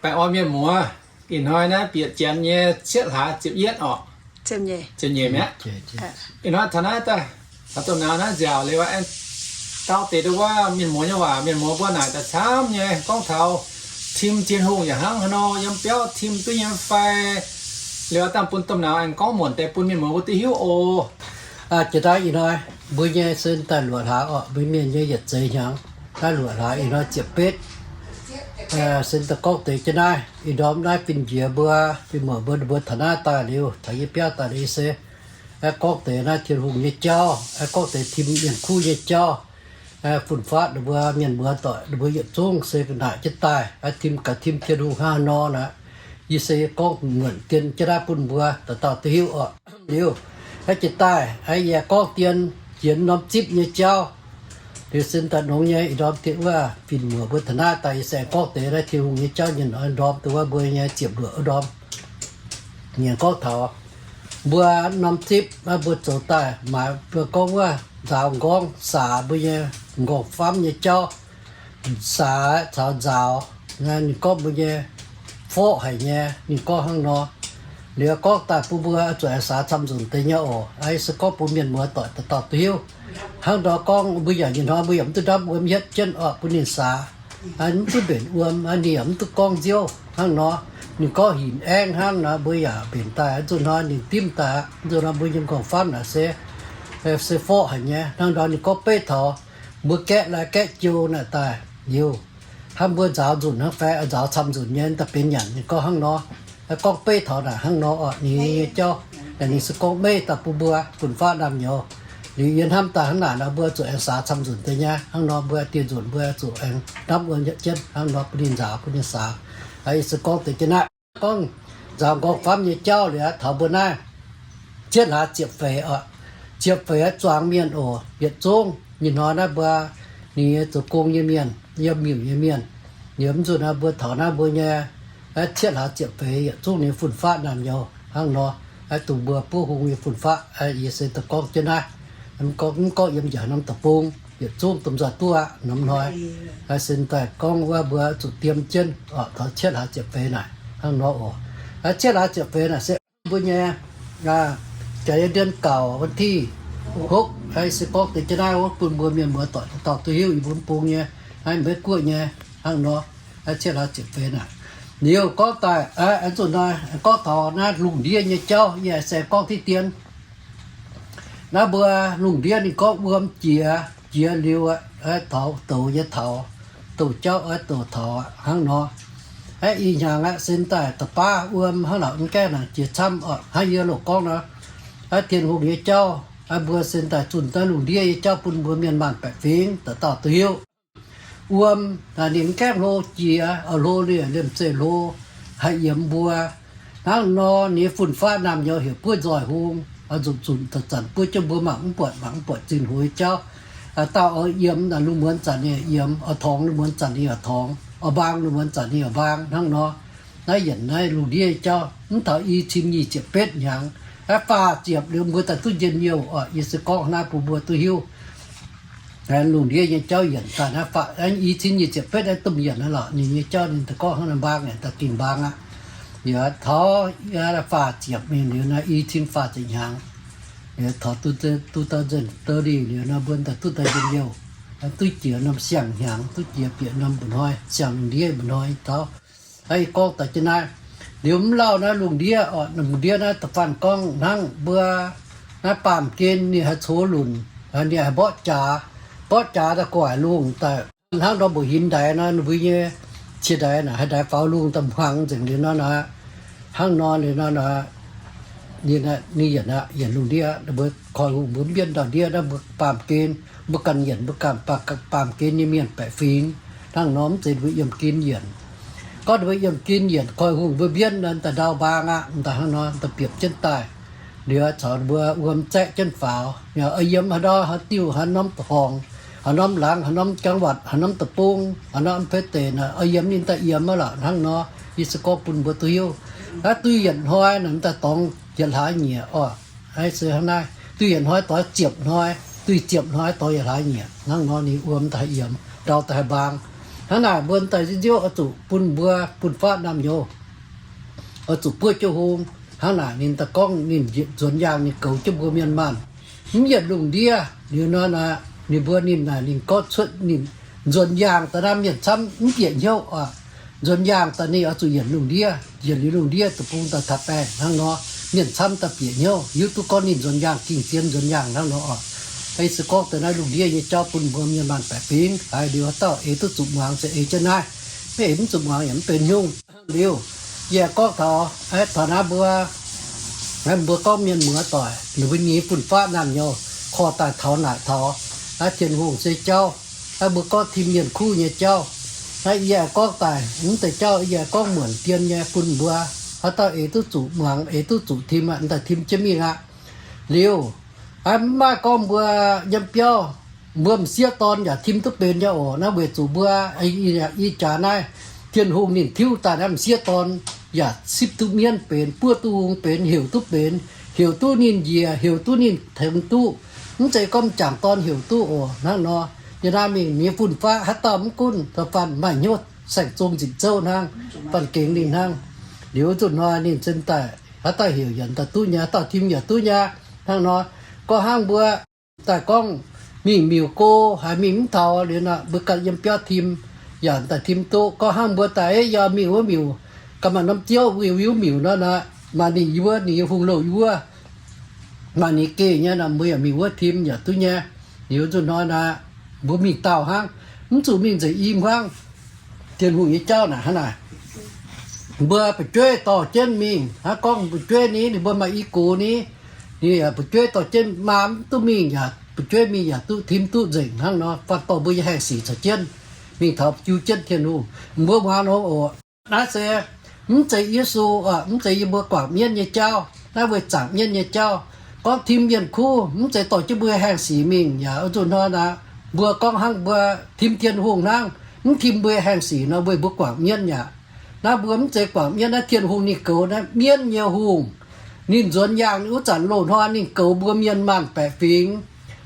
Baengh orn mienh muoz, ih hnoi naaiv bieqc janx nyei cietv hlaax ziepc yietv orqc? Ziepc nyeic mi'aqv. Ih hnoi taux naaiv daaih, taux domh nauz naaiv nziaauc liuz, aengx dau deix nduov wuov mienh muoz nyei waac. Mienh muoz mbuo naaic daaih camv nyei gorngv taux tim Tin-Hungh yaac hnangv haaix nor yiem biauv tim duqv nyei fai? Liuz dangh bun domh nauz aengx gorngv muonc deix bun mienh muoz mbuo duqv hiuv oc. Jiex daaih ih hnoi mbuo nyei sin daaih luoqc hlaax orqc, mbuo mienh nyei yietc zeix hnyangx. Naaiv luoqc hlaax ih hnoi ziepc betv. Sin daaih gorngv deix jienv naaiv, ih ndorm naaiv fin-njiec mbuo, fin-muoc mbuo, mbuo taux naaiv daaih liuz, taux yie biauv daaih liuz se gorngv deix naaiv Tin-Hungh nyei jauv, gorngv deix tim mienh kuv nyei jauv, fun-faqv ninh mbuo mienh muoz doic ninh mbuo yietc zungv se ga'naaic jienv daaih tim gaax tim Tin-Hungh hnangv haaix nor naaic. Yie se gorngv muonc dien jienv naaiv bun mbuo dauh dauh duqv hiuv orqc. Liuz, jiex daaih yie gorngv dien jiex norm zipv nyei jauv. Liuz sin daaih nongx nyei ih ndorm dien wuov fin-muoc mbuo taux naaiv daaih yie se gorngv deix naaiv Tin-Hungh nyei jauv nyei ndorm dongh wuov mbuo nyei ziepc luoqc wuov ndorm. Nyienc gorngv taux mbuo norm zipv mbuo zoux daaih maaiz mbuo gorngv wuov nzaaux nqorngv saax mbuo nyei nqorngv-famv nyei jauv. Saax caux nzaaux, ninh gorngv mbuo nyei forv haic nyei, ninh gorngv hnangv nor. Liuz gorngv daaih bun mbuo zuqc aengx saax camv nzunc deix nyei oc. Yie se gorngv bun mienh muoz doic dauh dauh duqv hiuv. Hnangv nor gorngv mbuo yaac nyei hnoi mbuo yaac mv duqv ndamv wuom hietv jienv orqc bun ninh saax. Mv duqv mbenc wuom, ninh yaac mv duqv gorngv nziouv hnangv nor. Ninh gorngv hinc aengv hnangv nor mbuo yaac mbenc daaih. Nzunc hnoi ninh dimv daaih aqv. Nzunc hnoi mbuo nyei nqorngv-famv naaic se, se forv haic nyei. Hnangv nor ninh gorngv beiv taux mbuo gaeqv lai gaeqv jou naaic daaih liuz, hnangv mbuo nzaaux nzunc hnangv fai nzaaux camv nzunc nyei daaih benx nyanc. Ninh gorngv hnangv nor, gorngv beiv taux naaic hnangv nor orqc. Ninh nyei jauv, ninh se gorngv meiv daaih bun mbuo fun-faqv naamh nyouz. Liuz yie hnamv daaih hnangv naaic nor mbuo zuqc aengx saax camv nzunc deix nyei. Hnangv nor mbuo dieh nzunc mbuo zuqc aengx ndamv wuom hietv jienv hnangv nor bun ninh nzaaux bun ninh saax. Yie se gorngv deix jienv naaiv gorngv nzaaux nqorngv-famv nyei jauv liuz taux mbuo naaiv cietv hlaax ziepc feix oc. Ziepc feix zuangx mienh oc, yietc zungv nyei hnoi naaiv mbuo ninh nyei zoux gong nyei mienh, yiem miuc nyei mienh, yiem nzunc naaiv mbuo taux naaiv mbuo nyei cietv hlaax ziepc feix yietc zungv nyei fun-faqv naamh nyouz hnangv nor, dongh mbuo buov hung nyei fun-faqv. Yie se daaih gorngv jienv naaiv, mv gorngv yiem njaaux norm deic-bung, yietc zungv domh nzoih duqv aqv norm hnoi. Sin daaih gorngv wuov mbuo zuqc diem jienv oc, taux cietv hlaax ziepc feix naaic hnangv nor oc. Cietv hlaax ziepc feix naaic se mbuo nyei jaax yiem ndiev gauh วันที่หก se gorngv deix jienv naaiv wuov bun mbuo mienh muoz doic dauh dauh duqv hiuv yie mbuo bung nyei, naaiv Meiv Guoqv nyei hnangv nor. Cietv hlaax ziepc feix naaic, liuz gorngv daaih nzunc naaiv gorngv taux naaiv lungh ndiev nyei jauv, yie se gorngv diqv dien. Naaiv mbuo lungh ndiev ninh gorngv wuom jiex, jiex liuz taux douz nyei taux, douz jauv oix douz taux hnangv nor. Ih hnyangx aqv, sin daaih da'baav wuom hnangv naaic mv gaengh nangc jiex camv oc. Hnangv yie loz gorngv nor, Tin-Hungh nyei jauv, mbuo sin daaih zunh daaih lungh ndiev nyei jauv bun mbuo mienh maanh baeqc fingx dauh dauh duqv hiuv. Wuom ninh mv gaengh hlo jiex, hlo liuz liemh zeih hlo, haih yiemx mbuo. Hnangv nor ninh nyei fun-faqv naamh nyouz heuc buov nzoih hung, nzunc zunc zanc-zanc buov jienv mbuo mangc mv buatc, mangc mv buatc zinh hoz nyei jauv. Dauh oix yiemx lungh muonz zanc ninh yiemx, oix torngx lungh muonz zanc ninh oix torngx, oix mbaang lungh muonz zanc ninh oix mbaang hnangv nor. Naaiv yienc naaiv lungh ndiev nyei jauv mv taux i cin nyic ziepc betv hnyangx, naaiv faah ziepc liuz mbuo daaih duqv njien-youh oc. Yie se gorngv naaiv bun mbuo duqv hiuv. Lungh ndiev nyei jauv yienc daaih naaiv faah, i cin nyic ziepc betv naaiv domh yienc naaiv lorqc. Ninh nyei jauv ninh daaih gorngv hnangv naaiv mbaang, daaih dingh mbaang aqv. Yaac taux faah ziepc mingh liuz naaiv i cin faah ziepc hnyangx, taux two thousand thirty liuz nor mbuo daaih duqv daaih njien-youh, duqv jiex norm siang-hnyangx, duqv jiex bieqc norm mba'hnoi, siang lungh ndiev mba'hnoi taux. Ih gorngv daaih jienv naaiv, liuz mv lauh naaiv lungh ndiev oc, lungh ndiev naaiv da'faanh gorngv hnangv mbuo naaiv baamh gen ninh haih cox lunc, ninh haih mborqv jaax, mborqv jaax daaih gu'nguaaic lungh daaih. Hnangv nor mbuoqc hinc ndaix nor, ninh mbuo nyei cie ndaix naaic haih ndaix faaux lungh daaih hmuangx nzengc liuz nor naaic, hnangv nor liuz nor naaic, ninh yienc aqv, yienc lungh ndiev. Ninh mbuo koiv-hungh mbuo mv mbienv ndau-ndiev naaiv mbuo baamh gen, mbuo ganh yienc mbuo ganh baamh gen nyei mienh baeqc fingx. Hnangv nor mv zeiz ninh mbuo yiem gen yienc. Gorngv ninh mbuo yiem gen yienc, koiv-hungh mbuo mbienv nor, daaih ndau mbaang aqv, daaih hnangv nor daaih biopc jienv daaih. Liuz caux mbuo wuom zaeqv jienv faaux, yiem haaix ndau, haaix diuh, haaix norm horngc, haaix norm laangz, haaix norm จังหวัด, haaix norm deic-bung, haaix norm อำเภอ deix naaic, oix yiem ninh daaih yiem aqv lorqc. Hnangv nor, yie se gorngv bun mbuo duqv hiuv. Naaiv duih yietc hnoi naaic, mv daaih dorngx yietc hlaax nyieqc oc. Aa, se hnangv naaiv, duih yietc hnoi dorngx ziepc hnoi, duih ziepc hnoi dorngx yietc hlaax nyieqc. Hnangv nor ninh wuom daaih haih yiem, ndau daaih haih mbaang. Hnangv naaic mbuo daaih nziouv oix zuqc bun mbuo fun-faqv naamh nyouz oix zuqc buov jienv hung. Hnangv naaic ninh daaih gorngv ninh nzuonx yaangh ninh goux jienv mbuo mienh maanh, mv yienc lungh ndiev. Liuz nor naaic ninh mbuo ninh naaic ninh gorngv cuotv ninh nzuonx yaangh daaih naaiv mienh camv mv bieqc hnyouv oc. Nzuonx yaangh daaih ninh oix zuqc yienc lungh ndiev, yienc liuz lungh ndiev deic-bung daaih taux baengh hnangv nor, mienh camv daaih bieqc hnyouv hiuv duqv gorngv ninh nzuonx yaangh, ging zien nzuonx yaangh hnangv nor oc. Ih se gorngv deix naaiv lungh ndiev nyei jauv bun mbuo mienh maanh baeqc fingx haiz liuz haaix dauh eix duqv zuqc muangx se eix jienv naaiv, mv eix mv zuqc muangx yaac mv benx nyungc. Liuz yie gorngv taux, taux naaiv mbuo, mbuo gorngv mienh muoz doic ninh mbuo nyei fun-faqv naamh nyouz korv daaih taux naaic taux naaiv Tin-Hungh se jauv. Naaiv mbuo gorngv tim mienh kuv nyei jauv. Naaiv yie gorngv daaih mv deix jauv yie gorngv muonc dien nyei bun mbuo, haaix dauh eix duqv zuqc muangx, eix duqv zuqc tim aqv, daaih tim jienv mingh aqv. Liuz, mv maaih gorngv mbuo yiem biauv, mbuo m'sieqv dorn yaac tim duqv benx nyei oc. Naaiv weic zuqc mbuo, ih jaax naaiv, Tin-Hungh ninh tiuv daaih naaiv m'sieqv dorn yaac sipv duqv mienv benx, buov duqv hung benx, heuc duqv benx, heuc duqv ninh njiec, heuc duqv ninh tengx duqv. Mv zeiz gorngv m'jangc dorn heuc duqv oc. Hnangv nor, yie naaiv mingh nyei fun-faqv haaix dauh mv gunv da'faanh maaih hnyouv saeng-zong nzipc zouv hnangv, faanh gengx ninh hnangv. Liuz nzunc hnoi ninh zin daaih haaix dauh heuc yaac daaih duqv nyei, haaix dauh tim yaac duqv nyei. Hnangv nor, gorngv hnangv mbuo daaih gorngv mingh miuc go haiz mingh mv taux liuz nor, mbuo ganh yiem biauv tim yaac daaih tim duqv. Gorngv hnangv mbuo daaih yaac mingh wuov miuc, ganh maaih norm ziouv mingh wuov miuc nor, maaih ninh yie wuov, ninh yie hungh louh yie wuov, maaih ninh geh nyei nor, mbuo yaac mingh wuov tim yaac duqv nyei. Liuz nzunc hnoi naaic, mbuo mingh dauh hnangv, mv zuqc mingh nzengc i hmuangv. Tin-Hungh nyei jauv naaic hnangv naaic, mbuo fu'jueiv dorh jienv mingh. Hnangv gorngv fu'jueiv ni, ninh mbuo maaih i gox ni, ninh yaac fu'jueiv dorh jienv maa mv duqv mingh yaac fu'jueiv mingh yaac duqv tim duqv nzengc hnangv nor, faanh dorh mbuo nyei haengh sic caux jienv mingh taux jiu jienv Tin-Hungh. Mbuo muangx nor oc. Naaiv se mv zeiz Yesu, mv zeiz yie mbuo guangc mienv nyei jauv. Naaiv weic zaangc mienv nyei jauv. Gorngv tim mienh kuv, mv zeiz dorh jienv mbuo haengh sic mingh yaac oix zuqc hnoi naaic, mbuo gorngv hnangv mbuo tim Tin-Hungh hnangv, mv tim mbuo haengh sic nor, weic mbuo guangc mienv yaac. Naaiv mbuo mv zeiz guangc mienv, naaiv Tin-Hungh ninh goux naaiv mienv nyei hungh. Ninh nzuonx yaangh wuov zanc loz-hnoi ninh goux mbuo mienh maanh baeqc fingx.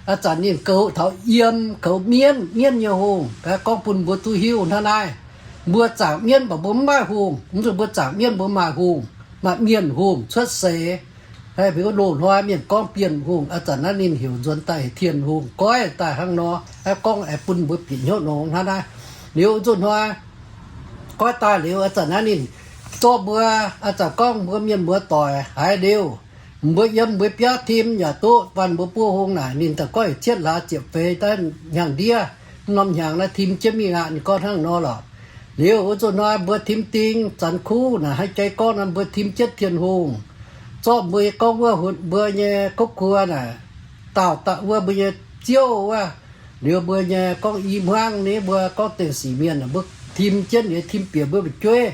Ih zanc ninh goux taux yiem, goux mienv, mienv nyei hungh. Gorngv bun mbuo duqv hiuv hnangv naaiv. Mbuo zaangc mienv mv baac mbuo mv maaih hungh. Mv zuqc mbuo zaangc mienv mbuo maaih hungh, maaih mienh hungh cuotv seix. Loz-hnoi mienh gorngv bienh hungh, ih zanc naaiv ninh heuc nzuonx daaih Tin-Hungh goiv daaih hnangv nor, gorngv aengx bun mbuo bieqc hnyouv nor hnangv naaiv. Liuz nzunc hnoi goiv daaih liuz, ih zanc naaiv ninh zorqv mbuo, ih zanc gorngv mbuo mienh muoz doic haiz liuz, mbuo yiem mbuo biauv tim yaac duqv, faanh mbuo buov hung naaic ninh daaih goiv cietv hlaax ziepc feix daaih hnyangx-ndiev, norm hnyangx naaiv tim jienv mingh aqv. Ninh gorngv hnangv nor lorqc. Liuz wuov nzunc hnoi mbuo tim ding zanx kuv naaic, hnangv jai gorngv naaiv mbuo tim jienv Tin-Hungh, zorqv mbuo gorngv wuov mbuo nyei gouv kuo naaic, daauh daaih wuov mbuo nyei ziouv wuov. Liuz mbuo nyei gorngv i hmuangv ni, mbuo gorngv dengh sic mienh, mbuo tim jienv liuz tim bieqc mbuo fu'jueiv,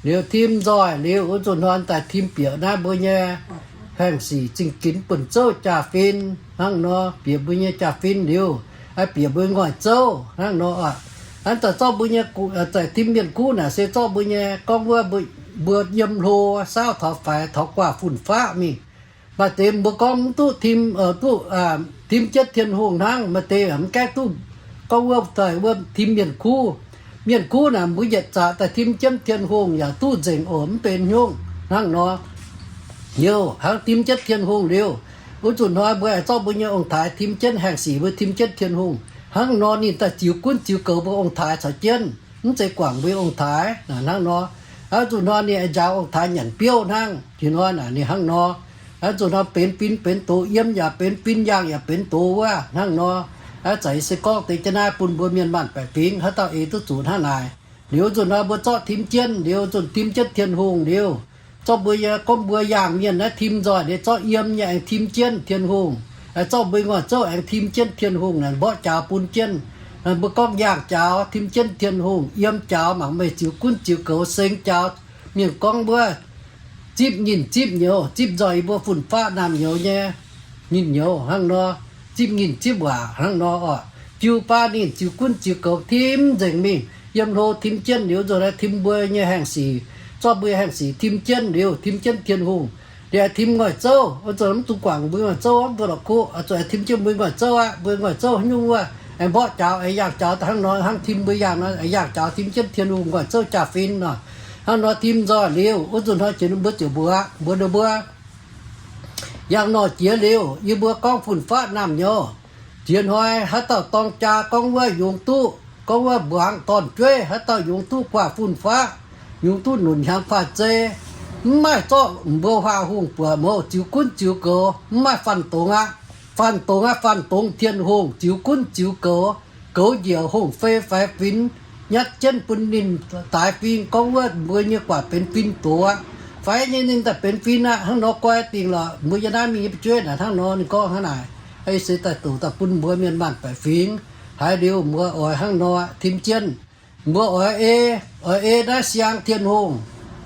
liuz tim nzoih, liuz wuov nzunc hnoi daaih tim bieqc naaiv mbuo nyei haengh sic zingh ginx buonc zouv jaa-fin hnangv nor, bieqc mbuo nyei jaa-fin liuz, bieqc mbuo ngoic zouv hnangv nor. Hnangv daaih zorqv mbuo nyei, zaih tim mienh kuv naaic se zorqv mbuo nyei gorngv wuov mbuo yiem hlo saauv taux faix taux guaax fun-faqv mingh. Maaih deix mbuo gorngv mv duqv tim, duqv tim jienv Tin-Hungh hnangv. Maaih deix mv gaengh duqv gorngv wuov daaih wuov tim mienh kuv. Mienh kuv naaic mbuo yietc zaqc daaih tim jienv Tin-Hungh yaac duqv nzengc oc, mv benx hnyouv hnangv nor. Liuz hnangv tim jienv Tin-Hungh liuz, wuov nzunc hnoi mbuo aengx zorqv mbuo nyei ong-taaix tim jienv haengh sic, mbuo tim jienv Tin-Hungh. Hnangv nor ninh daaih ziux gunv ziux goux mbuo ong-taaix caux jienv, mv zeiz guangc mbuo ong-taaix naaic hnangv nor. Wuov nzunc hnoi ninh aengx njaaux ong-taaix nyanc biouv hnangv. Ih hnoi naaic ninh hnangv nor. Wuov nzunc hnoi benx fin benx doz, yiem yaac benx fin, yaangh yaac benx doz wuov hnangv nor. Ih zanc se gorngv deix jienv naaiv bun mbuo mienh maanh baeqc fingx haaix dauh eix duqv zuqc hnangv naaic. Liuz nzunc hnoi mbuo zorqv tim jienv, liuz nzunc tim jienv Tin-Hungh liuz, zorqv mbuo nyei gorngv mbuo yaangh mienh naaiv tim nzoih liuz, zorqv yiem nyei aengx tim jienv Tin-Hungh. Zorqv mbuo ngoic zouv aengx tim jienv Tin-Hungh naaic, mborqv jaax bun jienv. Mbuo gorngv yaangh jaax tim jienv Tin-Hungh, yiem jaax mangc meih ziux gunv ziux goux, seng jaax mienh gorngv wuov, zipv nyinh zipv nyouz, zipv nzoih yie mbuo fun-faqv naamh nyouz nyei nyinh nyouz hnangv nor, zipv nyinh zipv waac hnangv nor oc. Jiu baav ninh ziux gunv ziux goux tim nzengc mingh, yiem hlo tim jienv liuz nzunc tim mbuo nyei haengh sic, zorqv mbuo haengh sic tim jienv liuz tim jienv Tin-Hungh. Liuz tim ngoic zouv, nzunc mv zuqc guangc mbuo ngoic zouv, mv baac la'kuqv zuqc tim jienv mbuo ngoic zouv aqv. Mbuo ngoic zouv haaix nyungc wuov, aengx mborqv jaux, aengx yangh jaux hnangv nor, hnangv tim mbuo yangh nor, aengx yangh jaux tim jienv Tin-Hungh nqoi zouv jaa-fin nor. Hnangv nor tim nzoih liuz, wuov nzunc hnoi jiex ninh mbuo ziouc mbuox, mbuox ninh mbuo, yangh nor jiex liuz, yie mbuo gorngv fun-faqv naamh nyouz. Jiex hnoi haaix dauh dorng jaa gorngv wuov yungz duqv, gorngv wuov mbuangz dorn-jueiv, haaix dauh yungz duqv guaax fun-faqv, yungz duqv nunc hnyangx faah zei, mv maaih zorqv mbuo huaax hungh buoqc mouz ziux gunv ziux goux, mv maaih fanh dongz aqv. Fanh dongz aqv, fanh dongz Tin-Hungh ziux gunv ziux goux, goux njiec hungh fei faix finx, nyatv jienv bun ninh daix fing, gorngv wuov mbuo nyei guaax benx fin doz aqv. Faix nyei ninh daaih benx fin aqv. Hnangv nor guai dingc lorqc, mbuo yie naaiv mingh nyei fu'jueiv naaic hnangv nor ninh gorngv hnangv naaic. Ih se daaih doqc daaih bun mbuo mienh maanh baeqc fingx. Haiz liuz mbuo oix hnangv nor tim jienv. Mbuo oix ei, oix ei naaiv siang Tin-Hungh.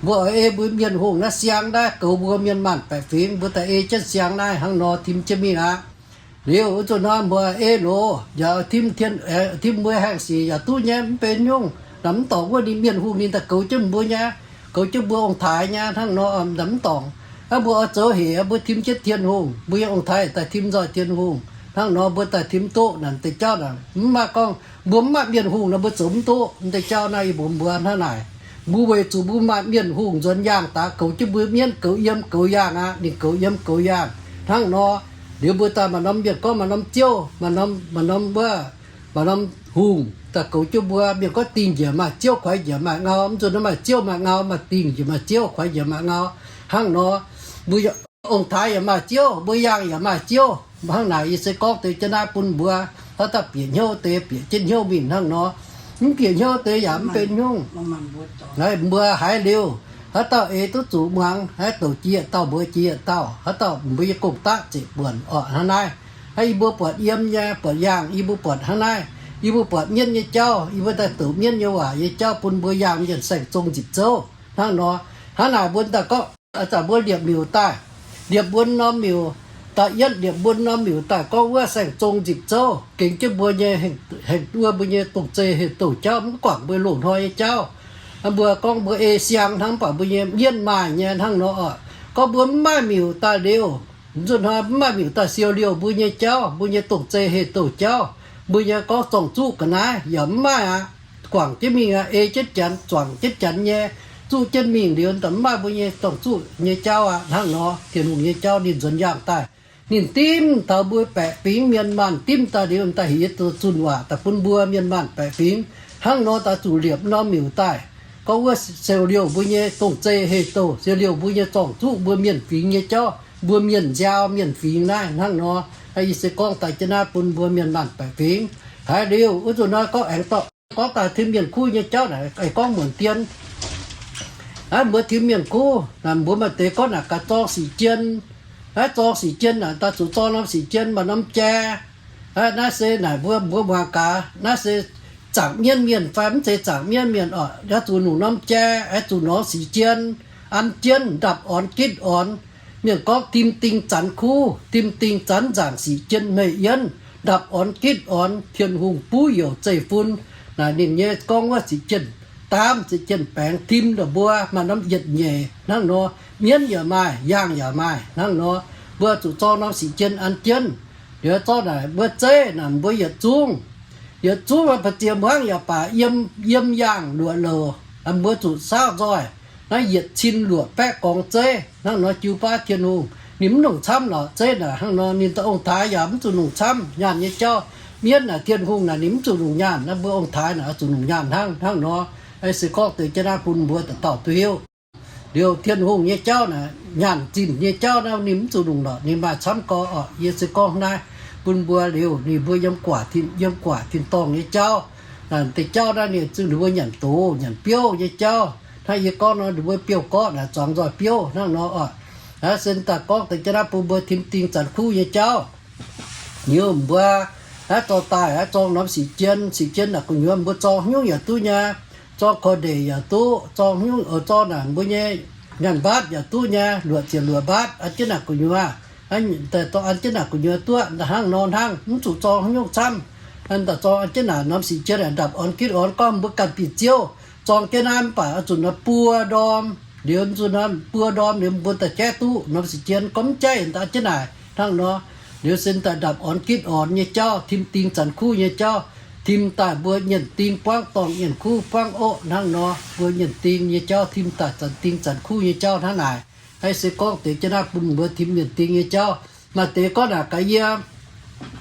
Mbuo oix ei mbuo mienh hungh naaiv siang naaiv goux mbuo mienh maanh baeqc fingx. Mbuo daaih ei jienv siang naaiv hnangv nor tim jienv mingh aqv. Liuz wuov nzunc hnoi mbuo ei loz yaac tim, tim mbuo haengh sic yaac duqv nyei, mv benx nyungc. Naaic mv dorngc wuov ninh mienh hungh ninh daaih goux jienv mbuo nyei, goux jienv mbuo ong-taaix nyei hnangv nor, naaic mv dorngc. Aav, mbuo oix zoux hec, mbuo tim jienv Tin-Hungh, mbuo nyei ong-taaix daaih tim nzoih Tin-Hungh. Hnangv nor mbuo daaih tim duqv naaic deix jauv naaic. Mv maaih gorngv mbuo mv maaih mienh hungh nor mbuo zoux mv duqv. Deix jauv naaiv yie mbuox mbuo hnangv naaic. Mbuo weic zuqc mbuo maaih mienh hungh nzuonx yaangh daaih goux jienv mbuo mienv, goux yiem goux yaangh aqv. Ninh goux yiem goux yaangh hnangv nor. Liuz mbuo daaih maaih norm mienh gorngv maaih norm ziouv, maaih norm, maaih norm wuov, maaih norm hungh daaih goux jienv mbuo. Mienh gorngv dingh njiec maaih ziouv, kuaix njiec maaih ngau. Mv nzunc nor maaih ziouv maaih ngau, maaih dingh njiec maaih ziouv, kuaix njiec maaih ngau. Hnangv nor, mbuo ong-taaix yaac maaih ziouv, mbuo yaangh yaac maaih ziouv. Hnangv naaic yie se gorngv deix jienv naaiv bun mbuo, haaix dauh bieqc hnyouv deix bieqc jienv hnyouv mingh hnangv nor. Mv bieqc hnyouv deix yaac mv benx nyungc. Mbuo haiz liuz, haaix dauh eix duqv zuqc muangx, haaix dauh jiex yietc dauh mbuox jiex yietc dauh, haaix dauh mbuo nyei gong-daqv ziepc buonc orqc hnangv naaiv. Hnangv yie mbuo buatc yiem nyei, buatc yaangh, yie mbuo buatc hnangv naaiv. Yie mbuo buatc mienv nyei jauv, yie mbuo daaih douc mienv nyei waac nyei jauv bun mbuo yaangh mienh saeng-zong nzipc zouv. Hnangv nor, hnangv naaic mbuo daaih gorngv, ih zanc mbuo liepc miuc daaih, liepc mbuo norm miuc, da'yietv liepc mbuo norm miuc daaih gorngv wuov saeng-zong nzipc zouv gengx jienv mbuo nyei, hengx duov mbuo nyei dongh zei heh douh jauv, mv guangc mbuo loz-hnoi nyei jauv. Mbuo gorngv mbuo ei siang hnangv, mv baac mbuo nyei mienv maaih nyei hnangv nor oc. Gorngv mbuo mv maaih miuc daaih liuz, nzunc hnoi mv maaih miuc daaih siou liouh mbuo nyei jauv, mbuo nyei dongh zei heh douh jauv, mbuo nyei gorngv zorng-zuqv ga'naaiv yaac mv maaih aqv. Guangc jienv mingh aqv, ei jienv janx, zuangx jienv janx nyei, zuqv jienv mingh liuz, mv maaih mbuo nyei zorng-zuqv nyei jauv aqv. Hnangv nor, Tin-Hungh nyei jauv ninh nzuonx yaangh daaih, ninh dimv taux mbuo baeqc fingx mienh maanh dimv daaih liuz, daaih heuc zunh waac daaih bun mbuo mienh maanh baeqc fingx. Hnangv nor, daaih zuqc liepc norm miuc daaih, gorngv wuov siou liouh mbuo nyei dongh zei heh douh, siou liouh mbuo nyei zorng-zuqv, mbuo mienh fingx nyei jauv, mbuo mienh nziaaux mienh fingx naaiv. Hnangv nor, yie se gorngv daaih jienv naaiv bun mbuo mienh maanh baeqc fingx. Haiz liuz, wuov nzunc naaiv gorngv aengx dorh, gorngv daaih tim mienh kuv nyei jauv naaic, aengx gorngv muonc dien. Naaiv mbuo tim mienh kuv naaic, mbuo maaih deix gorngv naaic gaax zorng sic jien. Naaiv zorng sic jien naaic, daaih zuqc zorng norm sic jien maaih norm jai. Naaiv se naaic mbuo, mbuo muangx gaax, naaiv se zaangc mienv mienh fai mv zeiz zaangc mienv mienh oc. Yaac zuqc nungc norm jai, yaac zuqc norm sic jien, an jienv ndapc orn gitv orn. Mienh gorngv tim ding zanx kuv, tim ding zanx nzaangc sic jien hmeiv yienv, ndapc orn gitv orn, Tin-Hungh buv youc zeiv-fun. Naaic ninh nyei gorngv wuov sic jien daamv, sic jien baengx tim ndongc mbuo maaih norm yietc nyeic hnangv nor, mienv yaac maaih, yaangh yaac maaih hnangv nor. Mbuo zuqc zorng norm sic jien an jienv. Liuz zorqv naaic mbuo zeiv naaic mbuo yietc zungv, yietc zungv ba'ziex hmuangv yaac baac yiem, yiem yaangh luoqc louc, mbuo zuqc saauv nzoih. Naaiv yietc cin luoqc baeqv gorngx zeiv hnangv nor jiu baav Tin-Hungh. Ninh mv nongc camv lorqc. Zeiv naaic hnangv nor ninh daaih ong-taaix yaac mv zuqc nongc camv. Nyaanh nyei jauv, mienv naaic Tin-Hungh naaic ninh mv zuqc nongc nyaanh. Naaiv mbuo ong-taaix naaic oix zuqc nongc nyaanh hnangv. Hnangv nor, se gorngv deix jienv naaiv bun mbuo dauh dauh duqv hiuv. Liuz Tin-Hungh nyei jauv naaic, nyaanh zinh nyei jauv naaiv ninh mv zuqc longc lorqc, ninh maaih camv gorx oc. Yie se gorngv naaiv bun mbuo liuz, ninh mbuo yiem guaax tin, yiem guaax tin-dorngh nyei jauv. Naaic deix jauv naaiv ninh zungv ninh mbuo nyanc doz nyanc biouv nyei jauv. Hnangv yie gorngv nor, ninh mbuo biouv-gorqv naaic zuangx nzoih biouv hnangv nor oc. Naaiv se daaih gorngv deix jauv naaiv bun mbuo tim ding zanc kuv nyei jauv. Liuz mbuo naaiv zorng daaih naaiv zorng norm sic jien, sic jien naaic gu'nyuoz mbuo zorng haaix nyungc yaac duqv nyei. Zorng korv-ndeic yaac duqv, zorng haaix nyungc, zorng naaic mbuo nyei nyaanh mbaatv yaac duqv nyei, luoqc ziepc luoqc mbaatv, an jienv naaic gu'nyuoz. An jienv naaic gu'nyuoz duqv hnangv nor hnangv, mv zuqc zorng haaix nyungc camv. Daaih zorng an jienv naaic norm sic jien naaic ndapc orn gitv orn, gorngv mbuo ganh bieqc ziouv zorng jienv naaiv mv baac oix zuqc naaiv buo ndorm. Liuz zuqc naaiv buo ndorm liuz mbuo daaih jaiv duqv norm sic jien, gorngv mv jaiv an jienv naaic hnangv nor. Liuz se daaih ndapc orn gitv orn nyei jauv, tim ding zanc kuv nyei jauv, tim daaih mbuo nyienh ding buangv dorngh nyienh kuv buangv oqv hnangv nor, mbuo nyienh ding nyei jauv tim daaih zanc ding zanc kuv nyei jauv hnangv naaic. Naaiv se gorngv deix jienv naaiv bun mbuo tim nyienh ding nyei jauv. Maaih deix gorngv naaic gaax yie,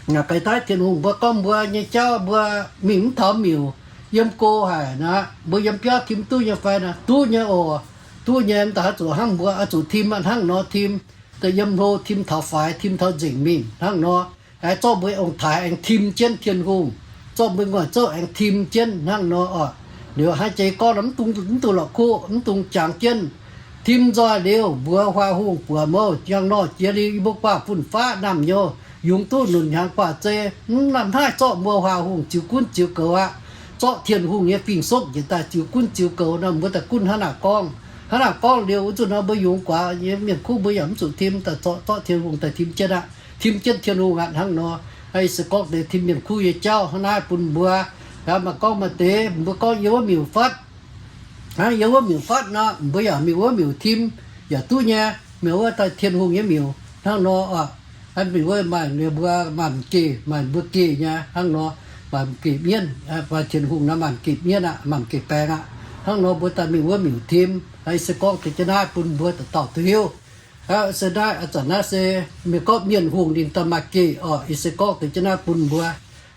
naaic gaax naaiv Tin-Hungh mbuo gorngv mbuo nyei jauv mbuo mingh mv taux miuc, yiem go haic naaic, mbuo yiem biauv tim duqv nyei fai naaic? Duqv nyei oc. Duqv nyei, mv daaih oix zuqc hnangv mbuo oix zuqc tim hnangv nor tim, daaih yiem hlo tim taux faix, tim taux nzengc mingh hnangv nor. Aengx zorqv mbuo ong-taaix aengx tim jienv Tin-Hungh, zorqv mbuo nguaaic zouv aengx tim jienv hnangv nor oc. Liuz hnangv jiex gorngv mv dungx, mv dungx la'kuqv, mv dungx jangx jienv. Tim nzoih liuz mbuox huaax hungh buoz mouh, njang nor jiex liuz yie mbuo guaax fun-faqv naamh nyouz yungz duqv nunc hnyangx guaax zei, mv hnangv haih zorqv mbuo huaax hungh ziux gunv ziux goux aqv. Zorqv Tin-Hungh nyei fing-soqv njiec daaih ziux gunv ziux goux nor, mbuo daaih gunv hnangv naaic gorngv. Hnangv naaic gorngv liuz wuov nzunc nor mbuo yungz guaax nyei mienh kuv mbuo yaac mv zuqc tim, daaih zorqv, zorqv Tin-Hungh daaih tim jienv aqv. Tim jienv Tin-Hungh aqv hnangv nor. Naaiv se gorngv deix tim mienh kuv nyei jauv hnangv naaiv bun mbuo. Yaac maaih gorngv maaih deix mbuo gorngv yiem wuov miuc fatv, hnangv yiem wuov miuc fatv nor, mbuo yaac mingh wuov miuc tim yaac duqv nyei. Miuc wuov daaih Tin-Hungh nyei miuc hnangv nor oc. Mingh wuov maaih mbuo maaih geh, maaih mbuo geh nyei hnangv nor, maaih geh mienv, maaih Tin-Hungh naaiv maaih geh mienv aqv, maaih geh baeng aqv. Hnangv nor mbuo daaih mingh wuov miuc tim. Naaiv se gorngv deix jienv naaiv bun mbuo dauh dauh duqv hiuv. Se naaiv a'zanc naaiv se mienh gorngv mienh hungh ninh daaih maaih geh oc. Yie se gorngv deix jienv naaiv bun mbuo.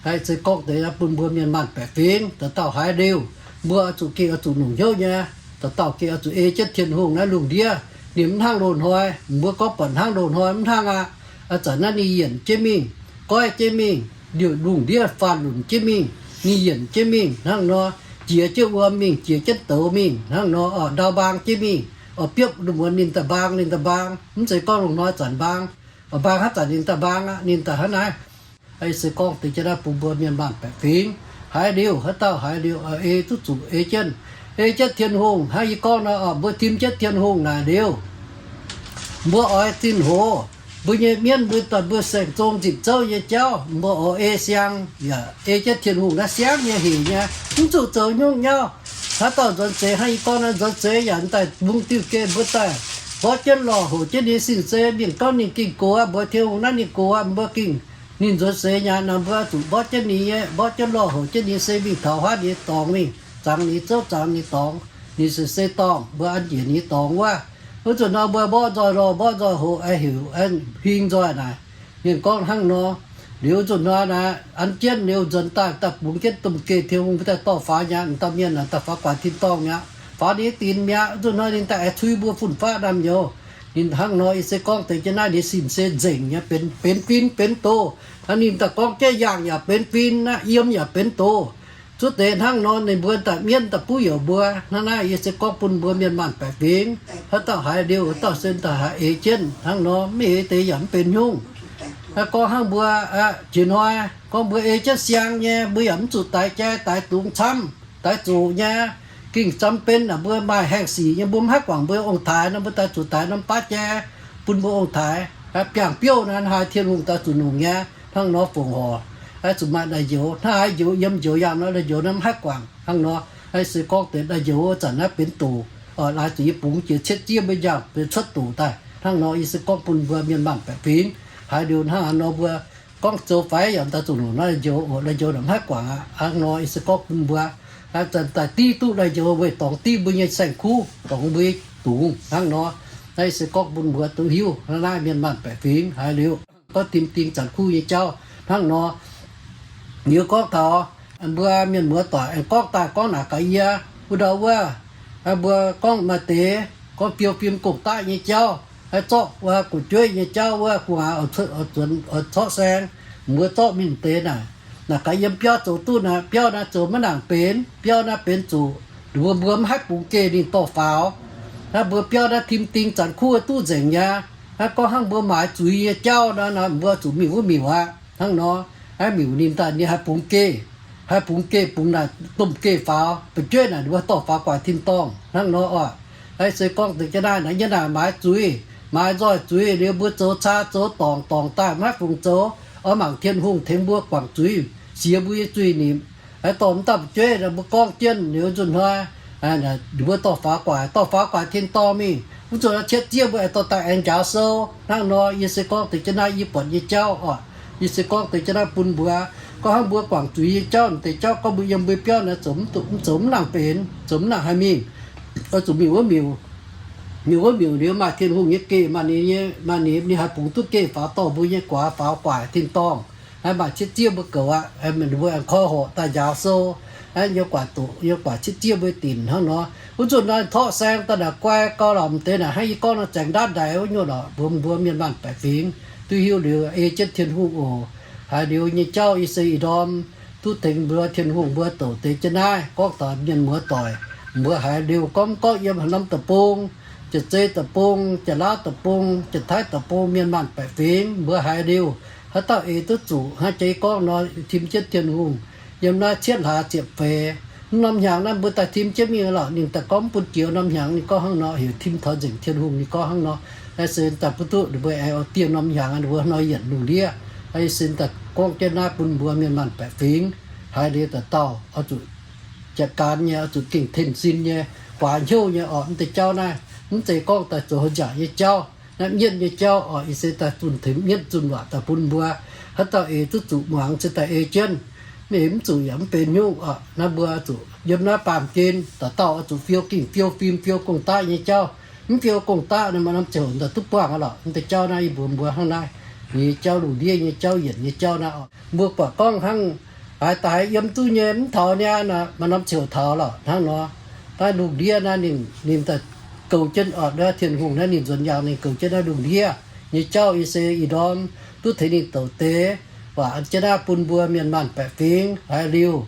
Naaiv se gorngv deix bun mbuo mienh maanh baeqc fingx dauh dauh haiz liuz, mbuo oix zuqc geh oix zuqc longc hnyouv nyei. Dauh dauh geh oix zuqc ei jienv Tin-Hungh naaiv lungh ndiev. Ninh mv hnangv loz-hnoi, mbuo gorngv buatc hnangv loz-hnoi mv hnangv aqv. A'zanc naaiv ninh yienc jienv mingh, goiv jienv mingh, liuz lungh ndiev faanh lunc jienv mingh, ninh yienc jienv mingh hnangv nor, jiex jienv wuom mingh, jiex jienv douz mingh hnangv nor, ndau mbaang jienv mingh, oix biopv muonz ninh daaih mbaang, ninh daaih mbaang, mv zeiz gorngv loz-hnoi zanc mbaang, mbaang haaix zanc ninh daaih mbaang aqv, ninh daaih hnangv naaiv. Yie se gorngv deix jienv naaiv bun mbuo mienh maanh baeqc fingx haiz liuz, haaix dauh haiz liuz ei duqv zuqc ei jienv, ei jienv Tin-Hungh. Hnangv yie gorngv nor, mbuo tim jienv Tin-Hungh naaic liuz, mbuo oix zinh hoc, mbuo nyei mienv mbuo daaih mbuo saeng-zong nzipc zouv nyei jauv, mbuo oix ei siang yaac ei jienv Tin-Hungh naaiv siangv nyei hec nyei, mv zuqc zoux nyungc nyauv. Haaix dauh nzuonx zeix hnangv yie gorngv nor, nzuonx zeix yaac daaih bungx diuh geh mbuo daaih mborqv jienv lorh hoc jienv ninh sin se mienh gorngv ninh gengh gox aqv, mbuox Tin-Hungh naaiv ninh gox aqv, mbuo gengh ninh nzuonx zeix nyanc nor, mbuo zuqc mborqv jienv ninh nyei, mborqv jienv lorh hoc jienv ninh se mingh taux haaix ninh nyei dorngx mingh, zangx ninh zouv zangx ninh dorngx, ninh se se dorngh, mbuo an njiec ninh nyei dorngx wuov. Wuov nzunc nor mbuo mborqv nzoih lorh mborqv nzoih hoc, heuc hing nzoih naaic. Mienh gorngv hnangv nor. Liuz nzunc nor naaic, an jienv liuz nzuonx daaih, daaih bungx jienv domh geh Tin-Hungh mbuo daaih dorh faaux mi'aqv. Dauh mienh naaic daaih faaux guaax tin-dorngh mi'aqv, faaux ninh nyei dinx mi'aqv. Nzunc nor ninh daaih aengx cui mbuo fun-faqv naamh nyouz. Ninh hnangv nor, yie se gorngv deix jienv naaiv ninh sin se nzengc nyei, benx, benx fin benx doz. Ninh daaih gorngv jaiv yangh yaac benx fin aqv, yiem yaac benx doz. Zuov deix hnangv nor, ninh mbuo daaih mienv daaih buv youc mbuo. Hnangv naaiv yie se gorngv bun mbuo mienh maanh baeqc fingx, haaix dauh haiz liuz, haaix dauh se daaih haiz eix jienv hnangv nor, mv eix deix yaac mv benx nyungc. Gorngv hnangv mbuo jiex hnoi gorngv mbuo ei jienv siang nyei, mbuo yaac mv zuqc daix jai daix dungz camv, daix zuqc nyei. Gengh zam ben naaic mbuo maaih haengh sic nyei, mbuo mv haih guangc mbuo ong-taaix nor, mbuo daaih zuqc daix norm baav jai bun mbuo ong-taaix. Biangh biouv naaiv haaix Tin-Hungh daaih zuqc nungc nyei. Hnangv nor fongc horc, zuqc maaih naaic njoux. Hnangv haaix njoux yiem njoux yangh nor, naaiv njoux naaiv mv haih guangc. Hnangv nor, se gorngv deix naaiv njoux zanc naaiv benx doc, laaix zuqc yie bungx jiex cietv ziev mbuo yangh benx cuotv doc daaih. Hnangv nor, yie se gorngv bun mbuo mienh maanh baeqc fingx haiz liuz hnangv haaix nor mbuo gorngv zoux faix yaac daaih zuqc longc naaiv njoux oc. Naaiv njoux naaic mv haih guangc aqv. Hnangv nor, yie se gorngv bun mbuo zanc daaih div duqv naaiv njoux weic dorngx div mbuo nyei saeng-kuv, dorngx mbuo nyei dungz hnangv nor. Naaiv yie se gorngv bun mbuo duqv hiuv hnangv naaiv mienh maanh baeqc fingx haiz liuz, gorngv tim ding zanc kuv nyei jauv hnangv nor. Liuz gorngv taux mbuo mienh muoz doic aengx gorngv daaih gorngv naaic gaax yie, wuov ndau wuov, mbuo gorngv maaih deix gorngv fiou fim gong-daqv nyei jauv, zorqv gu'jueiv nyei jauv wuov, gu'nguaaz oix corqv saeng, mbuo zorqv mingh deix naaic. Naaic gaax yiem biauv zoux duqv naaic, biauv naaiv zoux maiv nangc benx, biauv naaiv benx zuqc mbuo, mbuo mv haih bungx geh ninh dorh faaux. Naaiv mbuo biauv naaiv tim ding zanc kuv duqv nzengc nyei. Naaiv gorngv hnangv mbuo maaiz zuiz nyei jauv naaiv, mbuo zuqc mingh wuov miuc aqv. Hnangv nor, naaiv miuc ninh daaih ninh haih bungx geh, haih bungx geh bungx naaic domh geh faaux, fu'jueiv naaic ninh mbuo dorh faaux guaax tin-dorngh hnangv nor oc. Naaiv se gorngv deix jienv naaiv, naaiv nyei naaic maaiz zuiz, maaiz nzoih zuiz liuz mbuo zoux caa zoux dorngc, dorngc daaih maiv fungc zoux, oix mangc Tin-Hungh tengx mbuo guangc zuiz, siex mbuo nyei zuiz nimc. Dorh mv dauh fu'jueiv mbuo gorngv jienv liuz nzunc hnoi, mbuo dorh faaux guaax, dorh faaux guaax tin-dorngh mingh, Wuov zanc cietv zieqv mbuo aengx dorh daaih aengx njaaux sou. Hnangv nor yie se gorngv deix jienv naaiv yie buatc nyei jauv oc. Yie se gorngv deix jienv naaiv bun mbuo. Gorngv hnangv mbuo guangc zuiz nyei jauv, deix jauv gorngv mbuo yiem mbuo biauv naaic zoux mv nangc benx, zoux mv nangc haih mingh. Oix zuqc miuc wuov miuc, miuc wuov miuc liuz maaih Tin-Hungh nyei geh, maaih ninh nyei, maaih ninh, ninh haih bungx duqv geh faaux dorh mbuo nyei guaax faaux guaic tin-dorngh. Naaiv maaih cietv zieqv mbuo goux aqv, mbuo aengx koi horqc daaih njaaux sou. Naaiv yiem guaax doqc, yiem guaax cietv zieqv mbuo dinc hnangv nor. Wuov zanc naaiv torqv saeng daaih naaic guai gau lorqc, m'deix naaic hnangv yie gorngv nor zaengx ndaatv ndaix wuov nyuoqc lorqc, mbuox mbuo mienh maanh baeqc fingx duqv hiuv liuz ei jienv Tin-Hungh oc. Haiz liuz nyei jauv yie se ih ndorm duqv tengx mbuo Tin-Hungh mbuo douc deix jienv naaiv gorngv taux mienh muoz doic, mbuo haiz liuz gorngv mv gorngv yiem haaix norm deic-bung, Janx-Zei deic-bung, Janx-Laauv deic-bung, Janx-Taiv deic-bung, mienh maanh baeqc fingx mbuo haiz liuz, haaix dauh eix duqv zuqc hnangv jiex gorngv nor tim jienv Tin-Hungh. Yiem naaiv cietv hlaax ziepc feix, mv norm hnyangx naaiv mbuo daaih tim jienv mingh lorqc. Ninh daaih gorngv mv bun jiex norm hnyangx, ninh gorngh hnangv nor heuc tim taux nzengc Tin-Hungh, ninh gorngv hnangv nor. Naaiv se daaih butv duqv ninh mbuo aengx oix diev norm hnyangx, ninh mbuo hnoi yienc lungh ndiev. Naaiv se daaih gorngv jienv naaiv bun mbuo mienh maanh baeqc fingx haiz liuz dauh dauh oix zuqc jatv gaanx nyei, oix zuqc gengh ten sin nyei, guaax hnyouv nyei oc. Mv deix jauv naaiv mv zeiz gorngv daaih zoux nziaauc nyei jauv. Naaiv mienv nyei jauv oc, yie se daaih zunh tengx mienv zunh waac daaih bun mbuo. Haaix dauh eix duqv zuqc muangx se daaih ei jienv, mv eix mv zuqc yaac mv benx nyungc oc. Naaiv mbuo zuqc yiem naaiv baamh gen, dauh dauh oix zuqc fiou gengh fiou fim, fiou gong-daqv nyei jauv. Mv fiou gong-daqv naaiv maaih norm ziangh hoc daaih duqv buangh aqv lorqc. Mv deix jauv naaiv yie mbuox mbuo hnangv naaiv, nyei jauv lungh ndiev nyei jauv, yienc nyei jauv naaiv oc. Mbuo buatc gorngv hnangv haaix daaih yiem duqv nyei mv taux niaa, maaih norm ziangh hoc taux lorqc hnangv nor. Naaiv lungh ndiev naaiv ninh, ninh daaih goux jienv oc, naaiv Tin-Hungh naaiv ninh nzuonx yangh ninh goux jienv naaiv lungh ndiev nyei jauv. Yie se ih ndorm duqv tengx ninh douc deix waac jienv naaiv bun mbuo mienh maanh baeqc fingx haiz liuz,